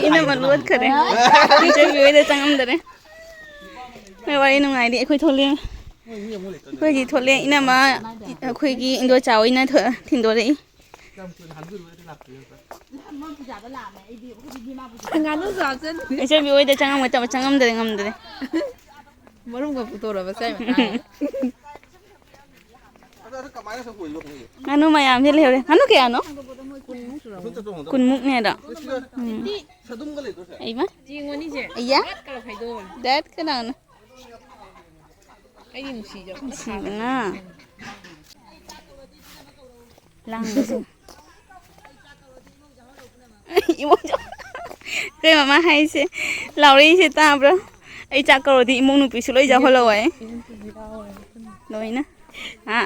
ꯏꯅꯝꯃ ꯂꯣꯠꯈꯔꯦ꯫ ꯏꯆꯦꯕꯤ ꯍꯣꯏꯗ ꯆꯪꯉꯝꯗꯔꯦ꯫ ꯃꯣꯏ ꯋꯥꯔꯤ ꯅꯨꯡꯉꯥꯏꯔꯤ꯫ ꯑꯩꯈꯣꯏ ꯊꯣꯛꯂꯛꯑꯦ꯫ ꯑꯩꯈꯣꯏꯗꯤ ꯊꯣꯛꯂꯛꯑꯦ꯫ ꯏꯅꯝꯃ ꯑꯩꯈꯣꯏꯒꯤ ꯏꯟꯗꯣꯆꯥ ꯍꯣꯏꯅ ꯊꯣ-, ꯊꯤꯟꯗꯣꯔꯛꯏ꯫ ꯉꯥꯅꯨ ꯆꯥꯖꯅꯤ꯫ ꯏꯆꯦꯕꯤ ꯍꯣꯏꯗ ꯆꯪꯉꯝꯒꯦ ꯇꯧꯕ, ꯆꯪꯉꯝꯗꯔꯦ, ꯉꯝꯗꯔꯦ꯫ ꯃꯔꯨꯝꯒ ꯄꯨꯊꯣꯔꯕ ꯆꯥꯏ ꯃꯇꯥꯡ꯫ ꯑꯗꯣ, ꯑꯗꯨ ꯀꯃꯥꯏꯅ ꯁꯨꯝ ꯑꯣꯏꯔꯤꯅꯣ ꯈꯪꯗꯦ꯫ ꯉꯥꯅꯨ ꯃꯌꯥꯝꯁꯦ ꯂꯩꯍꯧꯔꯦ꯫ ꯉꯥꯅꯨ ꯀꯌꯥꯅꯣ? ꯀꯨꯟꯃꯨꯛ ꯁꯨꯔꯝꯒꯅꯤ꯫ ꯀꯨꯟꯃꯨꯛꯅꯦ ꯑꯗꯣ꯫ ꯎꯝ꯫ ꯁꯗꯨꯝꯒ ꯂꯩꯗꯣꯏꯁꯦ? ꯑꯩꯃ꯫ ꯌꯦꯡꯉꯣꯅꯤꯁꯦ꯫ ꯑꯩꯌꯥ꯫ ꯗꯥꯏꯠ ꯀꯅꯥꯅꯣ? ꯑꯩꯗꯤ ꯅꯨꯡꯁꯤꯖꯕ ꯅꯨꯡꯁꯤꯕꯅ ꯂꯥꯡꯕꯁꯦ꯫ ꯏꯃꯣꯏꯅꯨ꯫ ꯑꯩꯈꯣꯏ ꯃꯃꯥ ꯍꯥꯏꯁꯦ, ꯂꯥꯎꯔꯛꯏꯁꯦ ꯇꯥꯕ꯭ꯔꯣ? ꯑꯩ ꯆꯥꯛ ꯀꯧꯔꯗꯤ ꯏꯃꯨꯡ ꯅꯨꯄꯤꯁꯨ ꯂꯣꯏ ꯌꯥꯎꯍꯜꯂꯛꯑꯣ ꯍꯥꯏ꯫ ꯂꯣꯏꯅ꯫ ꯍꯥ?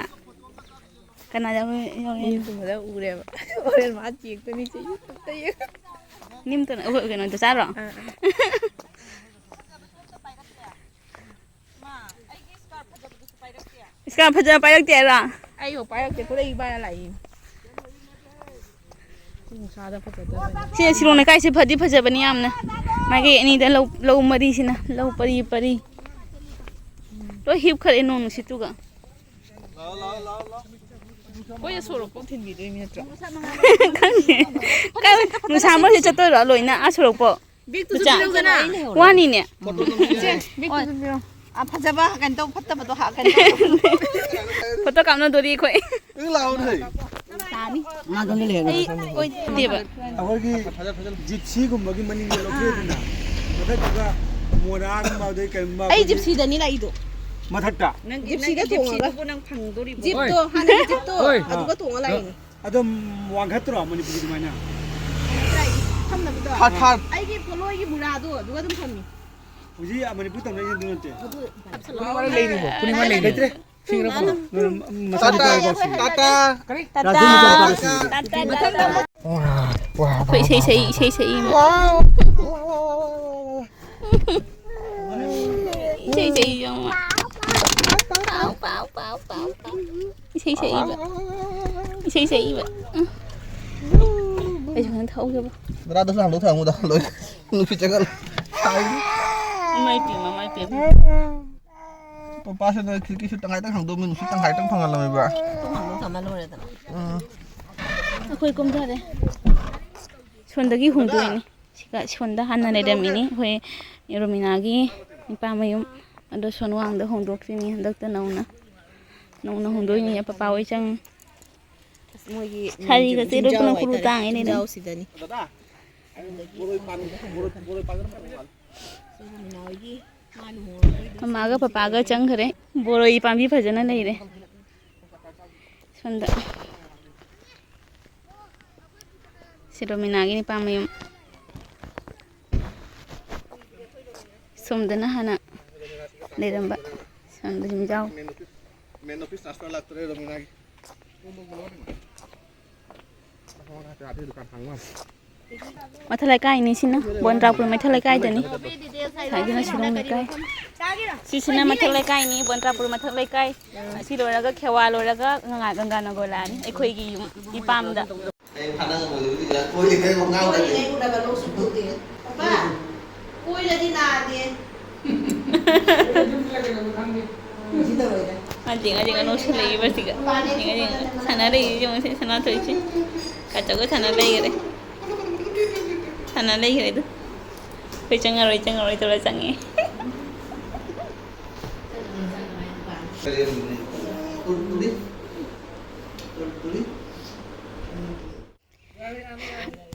ꯀꯅꯥ ꯌꯥꯎꯔꯤ-, ꯌꯥꯎꯔꯤ? ꯃꯤ ꯐꯖꯅ ꯎꯔꯦꯕ꯫ ꯍꯣꯔꯦꯟ ꯃꯥ ꯆꯦꯛꯇꯅꯤ ꯆꯦ YouTube-ꯇ ꯌꯦꯡꯉ꯫ ꯅꯤꯝꯇꯅ-, ꯑꯩꯈꯣꯏ ꯀꯩꯅꯣꯗꯣ ꯆꯥꯔꯣ? ꯑꯥ, ꯑꯥ꯫ Scarf ꯐꯖꯕ ꯄꯥꯏꯔꯛꯇꯦ ꯍꯥꯏꯔꯣ? ꯑꯩꯕꯨ ꯄꯥꯏꯔꯛꯇꯦ, ꯈꯨꯗꯩ ꯄꯥꯏꯔ ꯂꯥꯛꯏ꯫ ꯅꯨꯡꯁꯥꯗ ꯐꯖꯗꯕꯅꯤ꯫ ꯁꯤ ꯁꯤꯔꯣꯡ ꯂꯩꯀꯥꯏꯁꯦ ꯐꯗꯤ ꯐꯖꯕꯅꯤ ꯌꯥꯝꯅ꯫ ꯃꯥꯏꯀꯩ ꯑꯅꯤꯗ ꯂꯧ, ꯂꯧ ꯃꯔꯤꯁꯤꯅ, ꯂꯧ ꯄꯔꯤ ꯄꯔꯤ꯫ ꯂꯣꯏ ꯍꯤꯞꯈ꯭ꯔꯦ ꯅꯣꯡ ꯅꯨꯡꯁꯤꯠꯇꯨꯒ꯫ ꯑꯩꯈꯣꯏꯅ ꯁꯣꯔꯣꯛꯐꯥꯎ ꯊꯤꯟꯕꯤꯗꯣꯏꯅꯤ ꯅꯠꯇ꯭ꯔꯣ? ꯈꯪꯗꯦ꯫ ꯀꯥꯏ-, ꯅꯨꯡꯁꯥ ꯃꯔꯛꯁꯤꯗ ꯆꯠꯇꯣꯏꯔꯣ ꯂꯣꯏꯅ ꯑꯥ ꯁꯣꯔꯣꯛꯄꯣ? ꯕꯦꯛꯇꯨꯁꯨ ꯅꯨꯆꯥ꯫ ꯄꯤꯔꯛꯎꯗꯅ꯫ ꯋꯥꯅꯤꯅꯦ꯫ ꯏꯆꯦ, ꯕꯦꯛꯇꯨꯁꯨ ꯄꯤꯔꯛꯑꯣ꯫ ꯑ, ꯐꯖꯕ ꯀꯩꯅꯣ ꯇꯧ, ꯐꯠꯇꯕꯗꯣ ꯍꯥ-, ꯀꯩꯅꯣ ꯇꯧ꯫ ꯐꯣꯇꯣ ꯀꯥꯞꯅꯗꯣꯔꯤ ꯑꯩꯈꯣꯏ꯫ ꯅꯪ ꯂꯥꯛꯑꯣꯅꯦ꯫ ꯇꯥꯅꯤ꯫ ꯃꯥꯗꯣ ꯂꯩꯔꯒ ꯑꯩ ꯑꯣꯏꯗꯦꯕ꯫ ꯑꯩꯈꯣꯏꯒꯤ ꯖꯤꯞꯁꯤꯒꯨꯝꯕꯒꯤ ꯃꯅꯤꯡꯗ ꯂꯧꯊꯣꯛꯑꯦꯗꯅ, ꯃꯊꯛꯇꯨꯗ ꯃꯣꯔꯥꯒꯨꯝꯕ ꯑꯗꯩ ꯀꯩꯒꯨꯝꯕ ꯑꯩ ꯑꯩꯈꯣꯏꯒꯤ ꯖꯤꯞꯁꯤꯗꯅꯤ ꯂꯥꯛꯏꯗꯣ꯫ ꯃꯊꯛꯇ? ꯅꯪꯒꯤ, ꯖꯤꯞꯁꯤꯗ ꯅꯪꯒꯤ ꯇꯣꯡꯉꯒ꯫ ꯖꯤꯞꯁꯤꯗꯨꯕꯨ ꯅꯪ ꯐꯪꯗꯣꯔꯤꯕꯣ? ꯖꯤꯞꯇꯣ, ꯍꯣꯏ꯫ ꯍꯥꯟꯅꯒꯤ ꯖꯤꯞꯇꯣ, ꯍꯣꯏ꯫ ꯑꯗꯨꯒ ꯇꯣꯡꯉ ꯂꯥꯛꯏꯅꯦ꯫ ꯑꯗꯨꯝ ꯋꯥꯡꯈꯠꯇ꯭ꯔꯣ ꯃꯅꯤꯄꯨꯔꯒꯤ ꯑꯗꯨꯃꯥꯏꯅ? ꯊꯝꯅꯕꯗꯣ꯫ ꯊꯥ-, ꯊꯥ-, ꯑꯩꯒꯤ ꯄꯣꯂꯣꯏꯒꯤ ꯃꯨꯔꯥꯗꯣ ꯑꯗꯨꯒ ꯑꯗꯨꯝ ꯊꯝꯃꯤ꯫ ꯍꯧꯖꯤꯛ ꯃꯅꯤꯄꯨꯔ ꯇꯝꯅꯩꯁꯦ ꯑꯗꯨ ꯅꯠꯇꯦ꯫ ꯑꯗꯨ ꯄꯨꯈ꯭ꯔꯤ ꯃꯥꯅ ꯂꯩꯔꯤꯕꯣ? ꯄꯨꯈ꯭ꯔꯤ ꯃꯥꯅ ꯂꯩꯔꯤꯕꯣ? ꯂꯩꯇ꯭ꯔꯦ꯫ ꯁꯤꯡꯒ꯭ꯔꯕꯣ? ꯃꯆꯥ ꯇꯥꯇꯥ, ꯅꯨꯄꯥ ꯇꯥꯇꯥ꯫ ꯀꯔꯤ? ꯇꯥꯇꯥ꯫ ꯔꯥꯖꯨ ꯃꯆꯥ ꯅꯨꯄꯥ ꯁꯤꯡꯒ꯭ꯔꯦ꯫ ꯇꯥꯇꯥ, ꯇꯥꯇꯥ꯫ ꯑꯩꯈꯣꯏ ꯏꯁꯩ ꯁꯛꯏ, ꯏꯁꯩ ꯁꯛꯏ꯫ ꯏꯁꯩ ꯁꯛꯏ ꯌꯦꯡꯉꯣ꯫ ꯄꯥꯎ, ꯄꯥꯎ, ꯄꯥꯎ, ꯄꯥꯎ, ꯄꯥꯎ꯫ ꯏꯁꯩ ꯁꯛꯏꯕ꯫ ꯏꯁꯩ ꯁꯛꯏꯕ꯫ ꯎꯝ꯫ ꯑꯩꯁꯨ ꯈꯤꯇꯪ ꯊꯛꯍꯧꯒꯦꯕ꯫ ꯗꯗꯥꯗꯁꯨ ꯍꯥꯡꯗꯣꯛ ꯊꯝꯃꯨꯗ, ꯂꯣꯏ꯫ ꯅꯨꯄꯤ ꯆꯪꯍꯜꯂꯣ꯫ ꯏꯃꯥꯏ ꯄꯦꯝꯃ, ꯏꯃꯥꯏ ꯄꯦꯝꯃ꯫ ꯄꯄꯥꯁꯤꯅ ꯈꯤꯔꯀꯤꯁꯨ ꯇꯪꯈꯥꯏꯇꯪ ꯍꯥꯡꯗꯣꯛꯑꯝꯃꯤ, ꯅꯨꯡꯁꯤꯠ ꯇꯪꯈꯥꯏꯇꯪ ꯐꯪꯍꯜꯂꯝꯃꯤꯕ꯫ ꯊꯣꯡ ꯍꯥꯡꯗꯣꯛ ꯊꯝꯃ ꯂꯣꯏꯔꯦꯗꯅ꯫ ꯎꯝ꯫ ꯑꯩꯈꯣꯏ ꯀꯨꯝꯊꯔꯦ꯫ ꯁꯣꯟꯗꯒꯤ ꯍꯣꯡꯗꯣꯛꯏꯅꯤ꯫ ꯁꯤꯒ ꯁꯣꯟꯗ ꯍꯥꯟꯅ ꯂꯩꯔꯝꯃꯤꯅꯤ꯫ ꯑꯩꯈꯣꯏ ꯔꯣꯃꯤꯅꯥꯒꯤ ꯅꯨꯄꯥ ꯃꯌꯨꯝ꯫ ꯑꯗꯣ ꯁꯣꯟꯋꯥꯡꯗ ꯍꯣꯡꯗꯣꯛꯇ꯭ꯔꯤꯅꯤ ꯍꯟꯗꯛꯇ ꯅꯧꯅ꯫ ꯅꯧꯅ ꯍꯣꯡꯗꯣꯛꯏꯅꯤ ꯄꯄꯥ ꯍꯣꯏ ꯆꯪꯉꯤ꯫ ꯑꯁ, ꯃꯣꯏꯒꯤ ꯁꯥꯔꯤꯒꯁꯦ ꯂꯣꯏ ꯏꯟꯖꯥꯎ ꯄꯨꯂꯪ ꯄꯨꯂꯨ ꯍꯥꯏꯇꯥꯔꯦ꯫ ꯇꯥꯡꯉꯦꯅꯦ ꯅꯪ꯫ ꯏꯟꯖꯥꯎꯁꯤꯗꯅꯤ꯫ ꯕꯣꯔꯣꯏ ꯄꯥꯟ-, ꯕꯣꯔꯣꯏ, ꯕꯣꯔꯣꯏ ꯄꯥꯟ-, ꯁꯤ ꯔꯣꯃꯤꯅꯥ ꯍꯣꯏꯒꯤ ꯃꯃꯥꯒ ꯄꯄꯥꯒ ꯆꯪꯈ꯭ꯔꯦ꯫ ꯕꯣꯔꯣꯏ ꯄꯥꯝꯕꯤ ꯐꯖꯅ ꯂꯩꯔꯦ꯫ ꯁꯣꯝꯗ ꯁꯤ ꯔꯣꯃꯤꯅꯥꯒꯤ ꯅꯤꯄꯥ ꯃꯌꯨꯝ꯫ ꯁꯣꯝꯗꯅ ꯍꯥꯟꯅ ꯂꯩꯔꯝꯕ꯫ ꯁꯣꯝꯗ ꯌꯨꯝꯖꯥꯎ꯫ ꯃꯦꯟ ꯑꯣꯐꯤꯁ ꯇ꯭ꯔꯥꯟꯁꯐꯔ ꯂꯥꯛꯇꯣꯔꯦ ꯔꯣꯃꯤꯅꯥꯒꯤ꯫ ꯃꯊꯛ ꯂꯩꯀꯥꯏꯅꯤ ꯁꯤꯅ, ꯕꯣꯟꯗ꯭ꯔꯥꯄꯨꯔ ꯃꯩꯊꯛ ꯂꯩꯀꯥꯏꯗꯅꯤ꯫ ꯉꯁꯥꯏꯗꯨꯅ ꯁꯤꯔꯣꯡ ꯂꯩꯀꯥꯏ꯫ ꯁꯤꯁꯤꯅ ꯃꯊꯛ ꯂꯩꯀꯥꯏꯅꯤ, ꯕꯣꯟꯗ꯭ꯔꯥꯄꯨꯔ ꯃꯊꯛ ꯂꯩꯀꯥꯏ꯫ ꯁꯤ ꯂꯣꯏꯔꯒ ꯈꯦꯋꯥ ꯂꯣꯏꯔꯒ ꯉꯥ-, ꯒꯪꯒꯥꯅꯒꯔ ꯂꯥꯛꯑꯅꯤ ꯑꯩꯈꯣꯏꯒꯤ ꯌꯨꯝ ꯏꯄꯥꯝꯗ꯫ ꯀꯣꯏꯔꯗꯤ ꯅꯥꯗꯦ꯫ ꯃꯥꯗꯤ ꯉꯥꯁꯤ ꯅꯣꯛꯁꯜꯂꯛꯏꯕꯁꯤꯒ꯫ ꯁꯥꯟꯅꯔꯛꯏꯁꯦ ꯌꯦꯡꯉꯨꯁꯦ, ꯁꯅꯥꯊꯣꯏꯁꯦ꯫ ꯀꯆꯧꯒ ꯁꯥꯟꯅ ꯂꯩꯈꯔꯦ꯫ ꯁꯥꯟꯅ ꯂꯩꯈꯔꯦ ꯑꯗꯨ꯫ ꯑꯩꯈꯣꯏ ꯆꯪꯉꯔꯣꯏ, ꯆꯪꯉꯔꯣꯏ ꯇꯧꯔ ꯆꯪꯉꯛꯑꯦ꯫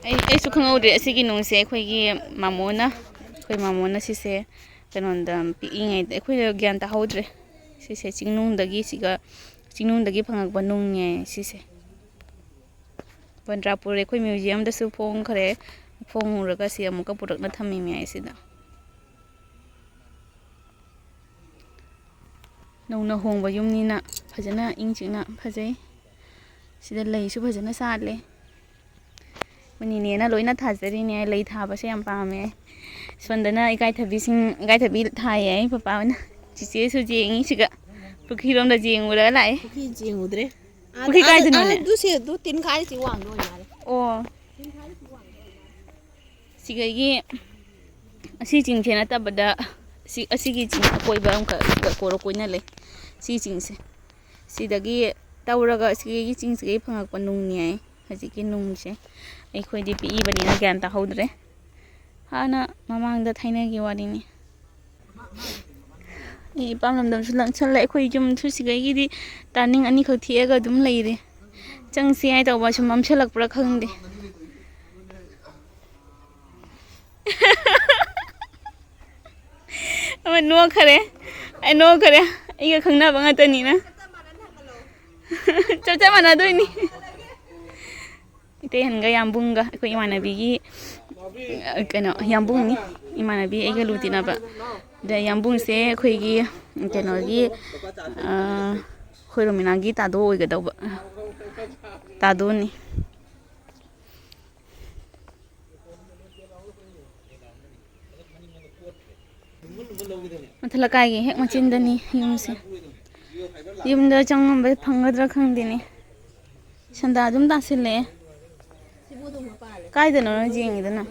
ꯑꯩ, ꯑꯩꯁꯨ ꯈꯪꯍꯧꯗ꯭ꯔꯦ꯫ ꯑꯁꯤꯒꯤ ꯅꯨꯡꯁꯦ ꯑꯩꯈꯣꯏꯒꯤ ꯃꯥꯃꯣꯅ, ꯑꯩꯈꯣꯏ ꯃꯥꯃꯣꯅ ꯁꯤꯁꯦ ꯀꯩꯅꯣꯗ ꯄꯤꯛꯏꯉꯩꯗ ꯑꯩꯈꯣꯏꯅ ꯒ꯭ꯌꯥꯟ ꯇꯥꯍꯧꯗ꯭ꯔꯦ꯫ ꯁꯤꯁꯦ ꯆꯤꯡꯅꯨꯡꯗꯒꯤ, ꯁꯤꯒ ꯆꯤꯡꯅꯨꯡꯗꯒꯤ ꯐꯪꯉꯛꯄ ꯅꯨꯡꯅꯦ ꯁꯤꯁꯦ꯫ ꯕꯟꯗ꯭ꯔꯥꯄꯨꯔ ꯑꯩꯈꯣꯏ ꯃ꯭ꯌꯨꯖꯤꯌꯝꯗꯁꯨ ꯐꯣꯡꯈ꯭ꯔꯦ꯫ ꯐꯣꯡꯉꯨꯔꯒ ꯁꯤ ꯑꯃꯨꯛꯀ ꯄꯨꯔꯛꯅ ꯊꯝꯃꯤ ꯃꯌꯥꯏꯁꯤꯗ꯫ ꯅꯧꯅ ꯍꯣꯡꯕ ꯌꯨꯝꯅꯤꯅ ꯐꯖꯅ ꯏꯪ ꯆꯤꯛꯅ ꯐꯖꯩ꯫ ꯁꯤꯗ ꯂꯩꯁꯨ ꯐꯖꯅ ꯁꯥꯠꯂꯦ꯫ ꯃꯅꯤꯅꯦꯅ ꯂꯣꯏꯅ ꯊꯥꯖꯔꯤꯅꯦ꯫ ꯂꯩ ꯊꯥꯕꯁꯦ ꯌꯥꯝ ꯄꯥꯝꯃꯦ꯫ ꯁꯣꯝꯗꯅ ꯏꯀꯥꯏꯊꯕꯤꯁꯤꯡ, ꯏꯀꯥꯏꯊꯕꯤ ꯊꯥꯏꯌꯦ ꯑꯩ ꯄꯄꯥ ꯍꯣꯏꯅ꯫ ꯆꯤꯆꯦꯁꯨ ꯌꯦꯡꯉꯤ ꯁꯤꯒ꯫ ꯄꯨꯈ꯭ꯔꯤꯔꯣꯝꯗ ꯌꯦꯡꯉꯨꯔꯒ ꯂꯥꯛꯑꯦ꯫ ꯄꯨꯈ꯭ꯔꯤ ꯌꯦꯡꯉꯨꯗ꯭ꯔꯦ꯫ ꯄꯨꯈ꯭ꯔꯤ ꯑꯥꯗ, ꯀꯥꯏꯗꯅꯣꯅꯦ? ꯑꯥ, ꯑꯗꯨꯁꯦ, ꯑꯗꯨ ꯇꯤꯟ ꯈꯥꯏꯔꯤꯁꯦ ꯋꯥꯡꯗ ꯑꯣꯏ ꯃꯥꯜꯂꯦ꯫ ꯑꯣ꯫ ꯁꯤꯒꯒꯤ ꯑꯁꯤ ꯆꯤꯡꯁꯦ ꯅꯠꯇꯕꯗ ꯑꯁꯤ, ꯑꯁꯤꯒꯤ ꯆꯤꯡ ꯑꯀꯣꯏꯕ ꯑꯃꯈꯛ ꯀꯣꯔꯣ ꯀꯣꯏꯅ ꯂꯩ꯫ ꯁꯤ ꯆꯤꯡꯁꯦ꯫ ꯁꯤꯗꯒꯤ ꯇꯧꯔꯒ ꯑꯁꯤꯒꯤ ꯆꯤꯡꯁꯤꯗꯒꯤ ꯐꯪꯉꯛꯄ ꯅꯨꯡꯅꯤ ꯍꯥꯏ꯫ ꯍꯧꯖꯤꯛꯀꯤ ꯅꯨꯡꯁꯦ ꯑꯩꯈꯣꯏꯗꯤ ꯄꯤꯛꯏꯕꯅꯤꯅ ꯒ꯭ꯌꯥꯟ ꯇꯥꯍꯧꯗ꯭ꯔꯦ꯫ ꯍꯥꯟꯅ ꯃꯃꯥꯡꯗ ꯊꯥꯏꯅꯒꯤ ꯋꯥꯔꯤꯅꯤ꯫ ꯑꯩ ꯏꯄꯥꯝ ꯂꯝꯗꯝꯁꯨ ꯂꯪꯁꯜꯂꯦ꯫ ꯑꯩꯈꯣꯏ ꯌꯨꯝꯁꯨ ꯁꯤꯗꯒꯤꯗꯤ ꯇꯥꯅꯤꯡ ꯑꯅꯤꯈꯛ ꯊꯦꯛꯑꯒ ꯑꯗꯨꯝ ꯂꯩꯔꯦ꯫ ꯆꯪꯁꯤ ꯍꯥꯏ ꯇꯧꯕ ꯁꯨꯝ ꯃꯝꯁꯤꯜꯂꯛꯄ꯭ꯔꯥ ꯈꯪꯗꯦ꯫ ꯅꯣꯛꯈꯔꯦ꯫ ꯑꯩ ꯅꯣꯛꯈꯔꯦ꯫ ꯑꯩꯒ ꯈꯪꯅꯕ ꯉꯥꯛꯇꯅꯤꯅ꯫ ꯆꯞ ꯆꯞ ꯃꯥꯟꯅꯗꯣꯏꯅꯤ꯫ ꯏꯇꯩꯍꯟꯒ ꯌꯥꯝꯕꯨꯡꯒ ꯑꯩꯈꯣꯏ ꯏꯃꯥꯟꯅꯕꯤꯒꯤ, ꯑ, ꯀꯩꯅꯣ, ꯌꯥꯝꯕꯨꯡꯅꯤ꯫ ꯏꯃꯥꯟꯅꯕꯤ ꯑꯩꯒ ꯂꯨ ꯇꯤꯟꯅꯕ꯫ ꯑꯗ ꯌꯥꯝꯕꯨꯡꯁꯦ ꯑꯩꯈꯣꯏꯒꯤ, ꯀꯩꯅꯣꯒꯤ, ꯑ, ꯑꯩꯈꯣꯏ ꯔꯣꯃꯤꯅꯥꯒꯤ ꯇꯥꯗꯣ ꯑꯣꯏꯒꯗꯧꯕ꯫ ꯇꯥꯗꯣꯅꯤ꯫ ꯃꯊꯛ ꯂꯩꯀꯥꯏꯒꯤ ꯍꯦꯛ ꯃꯆꯤꯟꯗꯅꯤ ꯌꯨꯝꯁꯦ꯫ ꯌꯨꯝꯗ ꯆꯪꯉꯝꯕ ꯐꯪꯒꯗ꯭ꯔꯥ ꯈꯪꯗꯦꯅꯦ꯫ ꯁꯟꯗꯥ ꯑꯗꯨꯝ ꯇꯥꯁꯤꯜꯂꯛꯑꯦ꯫ ꯀꯥꯏꯗꯅꯣ ꯅꯪ ꯌꯦꯡꯉꯤꯗꯨꯅ?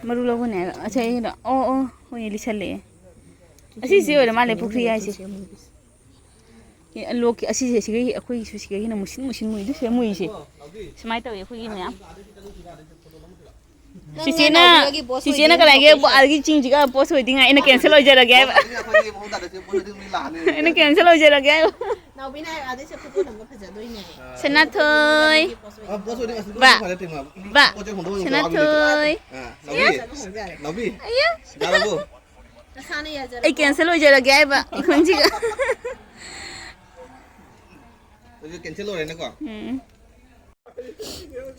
ꯃꯔꯨ ꯂꯧꯒꯅꯤ ꯍꯥꯏꯔꯣ? ꯑꯁꯤ ꯑꯩꯒꯤꯗꯣ? ꯑꯣ, ꯑꯣ, ꯍꯣꯏꯅꯦ, ꯂꯤꯁꯜꯂꯛꯑꯦ꯫ ꯑꯁꯤꯁꯤ ꯑꯣꯏꯔ ꯃꯥꯜꯂꯦ ꯄꯨꯈ꯭ꯔꯤ ꯍꯥꯏꯁꯦ꯫ ꯑꯦ, ꯂꯣꯛꯀꯤ ꯑꯁꯤꯁꯦ ꯁꯤꯒ ꯑꯩꯈꯣꯏꯒꯤꯁꯨ ꯁꯤꯒ ꯍꯦꯟꯅ ꯃꯨꯁꯤꯟ ꯃꯨꯁꯤꯟ ꯃꯨꯏꯗꯨ ꯁꯤꯗ ꯃꯨꯏꯁꯦ꯫ ꯁꯨꯃꯥꯏꯅ ꯇꯧꯋꯤ ꯑꯩꯈꯣꯏꯒꯤ ꯃꯌꯥꯝ꯫ ꯅꯪꯅ ꯆꯤꯆꯦꯅ, ꯅꯥꯎꯕꯤꯒꯤ ꯄꯣꯁ ꯆꯤꯆꯦꯅ ꯑꯣꯏꯗꯣꯏꯅꯦ ꯀꯗꯥꯏꯒꯤ ꯅꯥꯎꯕꯤꯁꯦ꯫ ꯑꯥꯒꯤ ꯆꯤꯡꯁꯤꯒ ꯄꯣꯁ ꯑꯣꯏꯗꯣꯏꯉꯥꯏ ꯑꯩꯅ ꯀꯦꯟꯁꯦꯜ ꯑꯣꯏꯖꯔꯒꯦ ꯍꯥꯏꯕ꯫ ꯑꯩꯅ ꯀꯦꯟꯁꯦꯜ ꯑꯣꯏꯖꯔꯒꯦ ꯍꯥꯏꯕ꯫ ꯅꯥꯎꯕꯤꯅ ꯍꯥꯏ ꯑꯥꯗꯩ ꯁꯦ ꯐꯣꯇꯣ ꯅꯝꯕ ꯐꯖꯗꯣꯏꯅꯦ꯫ ꯁꯅꯥꯊꯣꯏ꯫ ꯄꯣꯁ ꯑꯣꯏꯗꯣꯏꯅꯦ꯫ ꯕꯥ꯫ ꯕꯥ꯫ ꯁꯅꯥꯊꯣꯏ꯫ ꯑꯥ, ꯅꯥꯎꯕꯤ꯫ ꯅꯥꯎꯕꯤ꯫ ꯑꯌꯥ꯫ ꯌꯥꯔꯕꯣ? ꯅꯁꯥꯅ ꯌꯥꯖꯔꯣ꯫ ꯑꯩ ꯀꯦꯟꯁꯦꯜ ꯑꯣꯏꯖꯔꯒꯦ ꯍꯥꯏꯕ ꯏꯈꯨꯟꯁꯤꯒ꯫ ꯑꯗꯨꯗꯤ ꯀꯦꯟꯁꯦꯜ ꯑꯣꯏꯔꯦꯅꯦꯀꯣ? ꯎꯝ꯫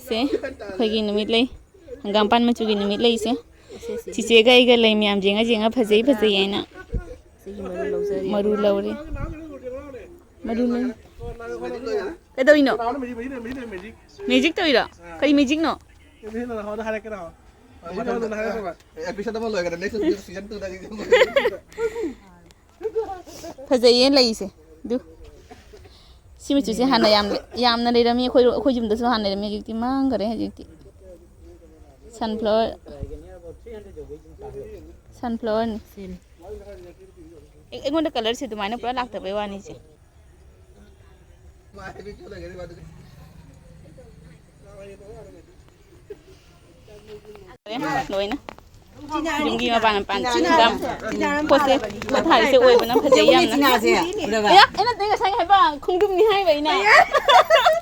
ꯁꯦ, ꯑꯩꯈꯣꯏꯒꯤ ꯅꯨꯃꯤꯠ ꯂꯩ꯫ ꯍꯪꯒꯥꯝꯄꯥꯟ ꯃꯆꯨꯒꯤ ꯅꯨꯃꯤꯠ ꯂꯩꯁꯦ꯫ ꯆꯤꯆꯦꯒ ꯑꯩꯒ ꯂꯩ ꯃꯌꯥꯝ ꯌꯦꯡꯉ ꯌꯦꯡꯉ ꯐꯖꯩ ꯐꯖꯩ ꯍꯥꯏꯅ ꯁꯤꯒꯤ ꯃꯔꯨ ꯂꯧꯖꯔꯤ꯫ ꯃꯔꯨ ꯂꯧꯔꯤ꯫ ꯃꯔꯨ ꯂꯧ-, ꯀꯩꯗꯧꯔꯤꯅꯣ? ꯃꯦꯖꯤꯛ ꯇꯧꯔꯤꯔꯣ? ꯀꯔꯤ ꯃꯦꯖꯤꯛꯅꯣ? ꯑꯦꯄꯤꯁꯣꯗ ꯑꯃ ꯂꯣꯏꯈ꯭ꯔꯦ, ꯅꯦꯛꯁ ꯁꯤꯖꯟ ꯇꯨꯗꯒꯤ꯫ ꯐꯖꯩꯌꯦ ꯂꯩꯁꯦ꯫ ꯑꯗꯨ ꯁꯤ ꯃꯆꯨꯁꯦ ꯍꯥꯟꯅ ꯌꯥꯝ, ꯌꯥꯝꯅ ꯂꯩꯔꯝꯃꯤ꯫ ꯑꯩꯈꯣꯏ, ꯑꯩꯈꯣꯏ ꯌꯨꯝꯗꯁꯨ ꯍꯥꯟꯅ ꯂꯩꯔꯝꯃꯤ, ꯍꯧꯖꯤꯛꯇꯤ ꯃꯥꯡꯈꯔꯦ꯫ ꯍꯧꯖꯤꯛꯇꯤ ꯁꯟꯐ꯭ꯂꯥꯋꯔ, ꯁꯟꯐ꯭ꯂꯥꯋꯔꯅꯤ꯫ ꯁꯤꯅꯤ꯫ ꯑꯩ-, ꯑꯩꯉꯣꯟꯗ ꯀꯂꯔꯁꯦ ꯑꯗꯨꯃꯥꯏꯅ ꯄꯨꯔꯥ ꯂꯥꯛꯇꯕꯩ ꯋꯥꯅꯤ ꯏꯆꯦ꯫ ꯂꯣꯏꯅ꯫ ꯌꯨꯝꯒꯤ ꯃꯄꯥꯟ ꯃꯄꯥꯟ ꯁꯤꯗ ꯄꯣꯠꯁꯦ ꯄꯣꯊꯥꯔꯤꯁꯦ ꯑꯣꯏꯕꯅ ꯐꯖꯩ ꯌꯥꯝꯅ꯫ ꯆꯤꯅꯥꯁꯦ ꯎꯔꯕ? ꯑꯦ, ꯑꯩꯅ ꯅꯠꯇꯦ, ꯉꯁꯥꯏ ꯍꯥꯏꯕ ꯈꯣꯡꯗ꯭ꯔꯨꯝꯅꯤ ꯍꯥꯏꯕ ꯑꯩꯅ꯫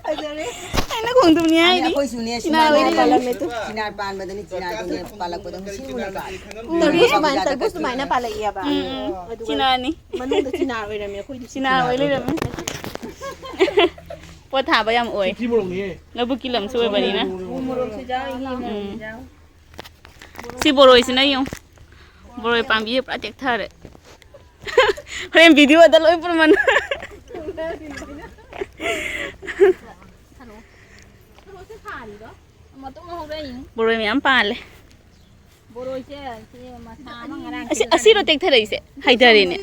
ꯐꯖꯔꯦ꯫ ꯑꯩꯅ ꯈꯣꯡꯗ꯭ꯔꯨꯝꯅꯤ ꯍꯥꯏꯗꯤ꯫ ꯑꯩꯈꯣꯏꯁꯨꯅꯦ ꯆꯤꯅꯥ ꯁꯨꯃꯥꯏꯅ ꯑꯣꯏꯔꯦ꯫ ꯄꯥꯜꯂꯝꯃꯦ꯫ ꯆꯤꯅꯥ ꯄꯥꯟꯕꯗꯅꯤ ꯆꯤꯅꯥꯗꯨꯅꯦ ꯄꯥꯜꯂꯛꯄꯗꯣ ꯉꯁꯤ ꯎꯅꯕ꯫ ꯇꯔꯨꯛ ꯁꯨꯃꯥꯏꯅ, ꯇꯔꯕꯨꯖ ꯁꯨꯃꯥꯏꯅ ꯄꯥꯜꯂꯛꯑꯦꯕ꯫ ꯎꯝ, ꯎꯝ꯫ ꯑꯗꯨꯒ ꯆꯤꯅꯥꯅꯤ꯫ ꯃꯅꯨꯡꯗ ꯆꯤꯅꯥ ꯑꯣꯏꯔꯝꯃꯦ ꯑꯩꯈꯣꯏꯗꯤ꯫ ꯆꯤꯅꯥ ꯑꯣꯏ ꯂꯩꯔꯝꯃꯦ꯫ ꯄꯣꯠ ꯊꯥꯕ ꯌꯥꯝ ꯑꯣꯏ꯫ ꯂꯧꯕꯨꯛꯀꯤ ꯂꯝꯁꯨ ꯑꯣꯏꯕꯅꯤꯅ꯫ ꯎ ꯃꯣꯔꯣꯛꯁꯨ ꯌꯥꯎꯏ, ꯎꯝ꯫ ꯃꯣꯔꯣꯛꯁꯨ ꯌꯥꯎꯏ꯫ ꯁꯤ ꯕꯣꯔꯣꯏꯁꯤꯅ ꯌꯦꯡꯉꯨ꯫ ꯕꯣꯔꯣꯏ ꯄꯥꯝꯕꯤ ꯄꯨꯔꯥ ꯇꯦꯛꯊꯔꯦ꯫ ꯍꯣꯔꯦꯟ ꯚꯤꯗꯤꯑꯣꯗ ꯂꯣꯏ ꯄꯨꯝꯃꯅꯤ꯫ ꯕꯣꯔꯣꯏ ꯃꯌꯥꯝ ꯄꯥꯜꯂꯦ꯫ ꯕꯣꯔꯣꯏꯁꯦ ꯁꯤ ꯃꯁꯥ ꯑꯃ ꯉꯔꯥꯡ ꯑꯁꯤ, ꯑꯁꯤꯔꯣ ꯇꯦꯛꯊꯔꯛꯏꯁꯦ? ꯍꯥꯏꯊꯔꯦꯅꯦ꯫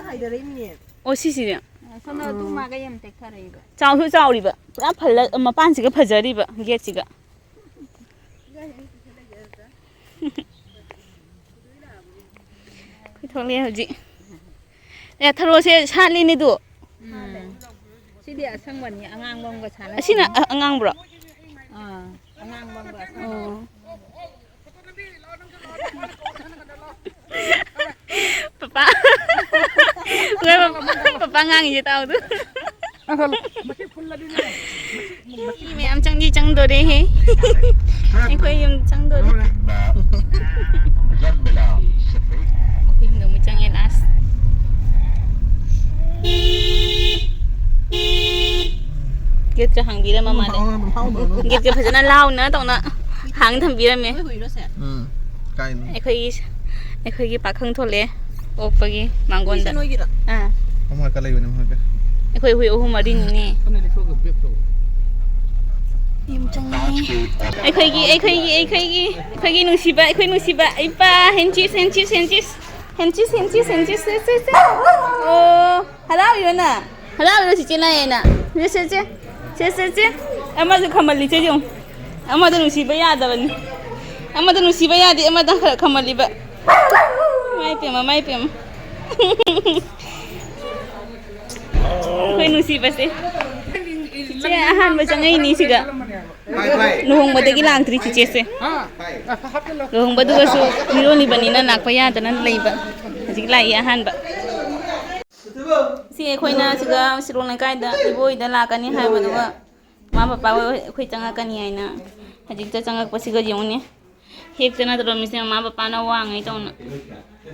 ꯍꯥꯏꯊꯔꯛꯏꯅꯦ꯫ ꯑꯣ, ꯁꯤꯁꯤꯅꯦ꯫ ꯁꯣꯝꯗ ꯑꯗꯨ ꯃꯥꯒ ꯌꯥꯝ ꯇꯦꯛꯊꯔꯛꯏꯕ꯫ ꯆꯥꯎꯁꯨ ꯆꯥꯎꯔꯤꯕ꯫ ꯄꯨꯔꯥ ꯐꯜꯂ-, ꯃꯄꯥꯟꯁꯤꯒ ꯐꯖꯔꯤꯕ ꯒꯦꯠꯁꯤꯒ꯫ ꯊꯣꯛꯂꯛꯑꯦ ꯍꯧꯖꯤꯛ꯫ ꯑꯦ, ꯊꯔꯣꯁꯦ ꯁꯥꯠꯂꯤꯅꯦ ꯑꯗꯨ꯫ ꯎꯝ꯫ ꯁꯤꯗꯤ ꯑꯁꯪꯕꯅꯤ, ꯑꯉꯥꯡꯕ ꯑꯃꯒ ꯁꯥꯠꯂꯁꯤꯅꯦ꯫ ꯑꯁꯤꯅ ꯑ-, ꯑꯉꯥꯡꯕ꯭ꯔꯣ? ꯑꯥ, ꯑꯉꯥꯡꯕ ꯑꯃꯒ ꯑꯁꯪꯕ꯫ ꯑꯣ꯫ ꯄꯄꯥ꯫ ꯄꯄꯥ ꯉꯥꯡꯉꯤꯁꯦ ꯇꯥꯎꯗꯨ꯫ ꯃꯤ ꯃꯌꯥꯝ ꯆꯪꯗꯤ ꯆꯪꯗꯣꯔꯦꯍꯦ꯫ ꯑꯩꯈꯣꯏ ꯌꯨꯝ ꯆꯪꯗꯣꯔꯦ꯫ ꯑꯩꯈꯣꯏ ꯌꯨꯝꯗ ꯑꯃꯨꯛ ꯆꯪꯉꯦ last꯫ ꯒꯦꯠꯁꯦ ꯍꯥꯡꯕꯤꯔꯝꯃ ꯃꯥꯜꯂꯦ꯫ ꯒꯦꯠꯁꯦ ꯐꯖꯅ ꯂꯥꯎꯅ ꯇꯧꯅ ꯍꯥꯡ ꯊꯝꯕꯤꯔꯝꯃꯦ꯫ ꯎꯝ꯫ ꯀꯥꯏꯅꯣ? ꯑꯩꯈꯣꯏꯒꯤ, ꯑꯩꯈꯣꯏꯒꯤ ꯄꯥꯈꯪ ꯊꯣꯛꯂꯛꯑꯦ ꯑꯣꯛꯄꯒꯤ ꯃꯥꯡꯒꯣꯟꯗ꯫ ꯁꯤꯁꯦ ꯅꯣꯏꯒꯤꯔꯣ? ꯑꯥ꯫ ꯃꯃꯥ ꯀ ꯂꯩꯕꯅꯦ ꯃꯃꯥ ꯀ? ꯑꯩꯈꯣꯏ ꯍꯨꯏ ꯑꯍꯨꯝ ꯃꯔꯤꯅꯤꯅꯦ꯫ ꯌꯨꯝ ꯆꯪꯉꯦ꯫ ꯑꯩꯈꯣꯏꯒꯤ, ꯑꯩꯈꯣꯏꯒꯤ, ꯑꯩꯈꯣꯏꯒꯤ, ꯑꯩꯈꯣꯏꯒꯤ ꯅꯨꯡꯁꯤꯕ, ꯑꯩꯈꯣꯏ ꯅꯨꯡꯁꯤꯕ ꯏꯄꯥ ꯍꯦꯟꯆꯤꯁ, ꯍꯦꯟꯆꯤꯁ, ꯍꯦꯟꯆꯤꯁ꯫ ꯍꯦꯟꯆꯤꯁ, ꯍꯦꯟꯆꯤꯁ, ꯍꯦꯟꯆꯤꯁ, ꯁꯦ, ꯁꯦ, ꯁꯦ꯫ ꯑꯣ, ꯍꯔꯥꯎꯔꯤꯔꯣ ꯅꯪ? ꯍꯔꯥꯎꯔꯤꯔꯣ ꯆꯤꯆꯦ ꯂꯥꯛꯑꯦꯅ? ꯁꯦ, ꯁꯦ, ꯁꯦ꯫ ꯁꯦ, ꯁꯦ, ꯁꯦ꯫ ꯑꯃꯁꯨ ꯈꯝꯃꯜꯂꯤ, ꯆꯦ ꯌꯦꯡꯉꯨ꯫ ꯑꯃꯗ ꯅꯨꯡꯁꯤꯕ ꯌꯥꯗꯕꯅꯤ꯫ ꯑꯃꯗ ꯅꯨꯡꯁꯤꯕ ꯌꯥꯗꯦ, ꯑꯃꯗ ꯈꯔ ꯈꯝꯃꯜꯂꯤꯕ꯫ ꯃꯥꯏ ꯄꯦꯝꯃ, ꯃꯥꯏ ꯄꯦꯝꯃ꯫ ꯑꯩꯈꯣꯏ ꯅꯨꯡꯁꯤꯕꯁꯦ꯫ ꯆꯤꯆꯦ ꯑꯍꯥꯟꯕ ꯆꯪꯉꯛꯏꯅꯤ ꯁꯤꯒ꯫ ꯂꯨꯍꯣꯡꯕꯗꯒꯤ ꯂꯥꯛꯇ꯭ꯔꯤ ꯆꯤꯆꯦꯁꯦ꯫ ꯂꯨꯍꯣꯡꯕꯗꯨꯒꯁꯨ ꯃꯤꯔꯣꯜꯂꯤꯕꯅꯤꯅ ꯂꯥꯛꯄ ꯌꯥꯗꯅ ꯂꯩꯕ꯫ ꯍꯧꯖꯤꯛ ꯂꯥꯛꯏ ꯑꯍꯥꯟꯕ꯫ ꯁꯤ ꯑꯩꯈꯣꯏꯅ ꯁꯤꯗ ꯁꯤꯔꯣꯡ ꯂꯩꯀꯥꯏꯗ ꯏꯕꯣꯏꯗ ꯂꯥꯛꯀꯅꯤ ꯍꯥꯏꯕꯗꯨꯒ ꯃꯃꯥ ꯄꯄꯥ ꯍꯣꯏ ꯑꯩꯈꯣꯏ ꯆꯪꯉꯛꯀꯅꯤ ꯍꯥꯏꯅ ꯍꯧꯖꯤꯛꯇ ꯆꯪꯉꯛꯄꯁꯤꯒ ꯌꯦꯡꯉꯨꯅꯦ꯫ ꯍꯦꯛꯇꯅ ꯇꯧꯔꯝꯃꯤꯁꯦ ꯃꯃꯥ ꯄꯄꯥꯅ ꯋꯥꯉꯩ ꯇꯧꯅ꯫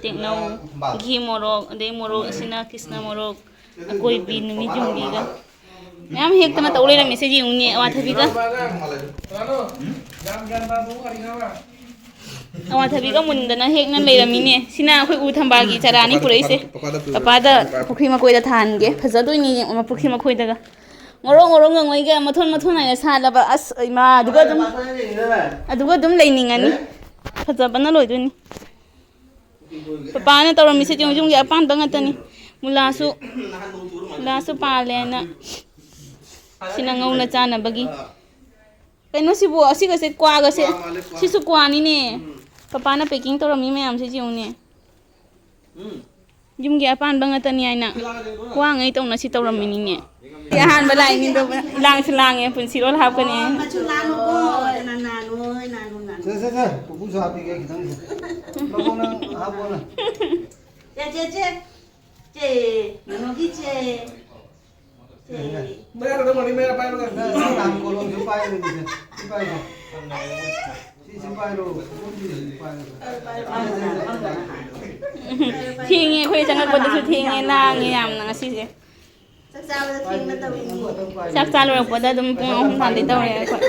ꯇꯦꯛꯅꯧ, ꯘꯤ ꯃꯣꯔꯣꯛ, ꯑꯗꯩ ꯃꯣꯔꯣꯛ ꯑꯁꯤꯅ ꯀ꯭ꯔꯤꯁꯅ ꯃꯣꯔꯣꯛ, ꯑꯀꯣꯏꯕꯤ, ꯅꯨꯃꯤꯠ ꯌꯨꯡꯕꯤꯒ ꯃꯌꯥꯝ ꯍꯦꯛꯇꯅ ꯇꯧ ꯂꯩꯔꯝꯃꯤꯁꯦ ꯌꯦꯡꯉꯨꯅꯦ꯫ ꯑꯋꯥꯊꯕꯤꯒ, ꯑꯋꯥꯊꯕꯤꯒ ꯃꯨꯟꯗꯅ ꯍꯦꯛꯅ ꯂꯩꯔꯝꯃꯤꯅꯦ꯫ ꯁꯤꯅ ꯑꯩꯈꯣꯏ ꯎ ꯊꯝꯕꯥꯜꯒꯤ ꯆꯔꯥꯅꯤ ꯄꯨꯔꯛꯏꯁꯦ꯫ ꯄꯄꯥꯗ ꯄꯨꯈ꯭ꯔꯤ ꯃꯀꯣꯏꯗ ꯊꯥꯍꯟꯒꯦ꯫ ꯐꯖꯗꯣꯏꯅꯤ ꯌꯦꯡꯉꯣ ꯄꯨꯈ꯭ꯔꯤ ꯃꯈꯣꯏꯗꯒ꯫ ꯉꯧꯔꯣꯛ ꯉꯧꯔꯣꯛ ꯉꯪꯉꯣꯏꯒ ꯃꯊꯣꯟ ꯃꯊꯣꯟ ꯍꯥꯏꯅ ꯁꯥꯠꯂꯕ꯫ ꯑꯁ ꯏꯃꯥ, ꯑꯗꯨꯒ ꯑꯗꯨꯝ, ꯑꯗꯨꯒ ꯑꯗꯨꯝ ꯂꯩꯅꯤꯡꯉꯅꯤ꯫ ꯐꯖꯕꯅ ꯂꯣꯏꯗꯣꯏꯅꯤ꯫ ꯄꯄꯥꯅ ꯇꯧꯔꯝꯃꯤꯁꯦ ꯌꯨꯝ ꯌꯨꯝꯒꯤ ꯑꯄꯥꯝꯕ ꯉꯥꯛꯇꯅꯤ꯫ ꯃꯨꯂꯥꯁꯨ, ꯃꯨꯂꯥꯁꯨ ꯄꯥꯜꯂꯦꯅ꯫ ꯁꯤꯅ ꯉꯧꯅ ꯆꯥꯅꯕꯒꯤ꯫ ꯀꯩꯅꯣ ꯁꯤꯕꯨ? ꯑꯁꯤꯒꯁꯦ ꯀ꯭ꯋꯥꯒꯁꯦ꯫ ꯀ꯭ꯋꯥ ꯃꯥꯜꯂꯦ, ꯀ꯭ꯋꯥ꯫ ꯁꯤꯁꯨ ꯀ꯭ꯋꯥꯅꯤꯅꯦ꯫ ꯎꯝ꯫ ꯄꯄꯥꯅ packing ꯇꯧꯔꯝꯃꯤ ꯃꯌꯥꯝꯁꯦ ꯌꯦꯡꯉꯨꯅꯦ꯫ ꯎꯝ꯫ ꯌꯨꯝꯒꯤ ꯑꯄꯥꯟꯕ ꯉꯥꯛꯇꯅꯤ ꯍꯥꯏꯅ꯫ ꯁꯤ ꯂꯥꯡꯉꯗꯤ ꯂꯣꯏ ꯋꯥꯉꯩ ꯇꯧꯅ ꯁꯤ ꯇꯧꯔꯝꯃꯤꯅꯤꯅꯦ꯫ ꯁꯤ ꯑꯍꯥꯟꯕ ꯂꯥꯛꯏꯅꯤꯗꯣ꯫ ꯂꯥꯡꯁꯨ ꯂꯥꯡꯉꯦ꯫ ꯄꯨꯟꯁꯤꯔꯣꯜ ꯍꯥꯞꯀꯅꯤ꯫ ꯃꯆꯨ ꯂꯥꯡꯅꯨꯀꯣ꯫ ꯅꯥ-, ꯅꯥ-, ꯅꯥꯅꯣꯏ, ꯅꯥꯅꯨ, ꯅꯥꯅꯨ꯫ ꯁꯦ, ꯁꯦ, ꯁꯦ꯫ ꯄꯨꯄꯨꯁꯨ ꯍꯥꯞꯄꯤꯒꯦ ꯈꯤꯇꯪ꯫ ꯕꯥꯕꯣꯛ ꯅꯪ ꯍꯥꯞꯄꯣꯅ꯫ ꯆꯦ, ꯆꯦ, ꯆꯦ꯫ ꯆꯦ, ꯅꯥꯅꯣꯒꯤ ꯆꯦ꯫ ꯆꯦ꯫ ꯃꯌꯥꯗ ꯅꯪ ꯃꯅꯤ ꯃꯌꯥ ꯄꯥꯏꯕꯒ꯫ ꯅꯪ, ꯅꯪ ꯅꯍꯥꯟ ꯀꯣꯂꯣꯝꯁꯨ ꯄꯥꯏꯕꯅꯤꯁꯦ꯫ ꯁꯤ ꯄꯥꯏꯁꯦ꯫ ꯁꯤ, ꯁꯤ ꯄꯥꯏꯔꯣ꯫ ꯁꯤ ꯄꯥꯏꯔꯣ꯫ ꯊꯦꯡꯉꯦ, ꯑꯩꯈꯣꯏ ꯆꯪꯉꯛꯄꯗꯁꯨ ꯊꯦꯡꯉꯦ, ꯂꯥꯡꯉꯦ ꯌꯥꯝꯅ ꯉꯁꯤꯁꯦ꯫ ꯆꯥꯛ ꯆꯥꯕꯗ ꯊꯦꯡꯅ ꯇꯧꯔꯤꯅꯤ꯫ ꯆꯥꯛ ꯆꯥ ꯂꯣꯏꯔꯛꯄꯗ ꯑꯗꯨꯝ ꯄꯨꯡ ꯑꯍꯨꯝ ꯇꯥꯗꯣꯏ ꯇꯧꯔꯦ ꯑꯩꯈꯣꯏ꯫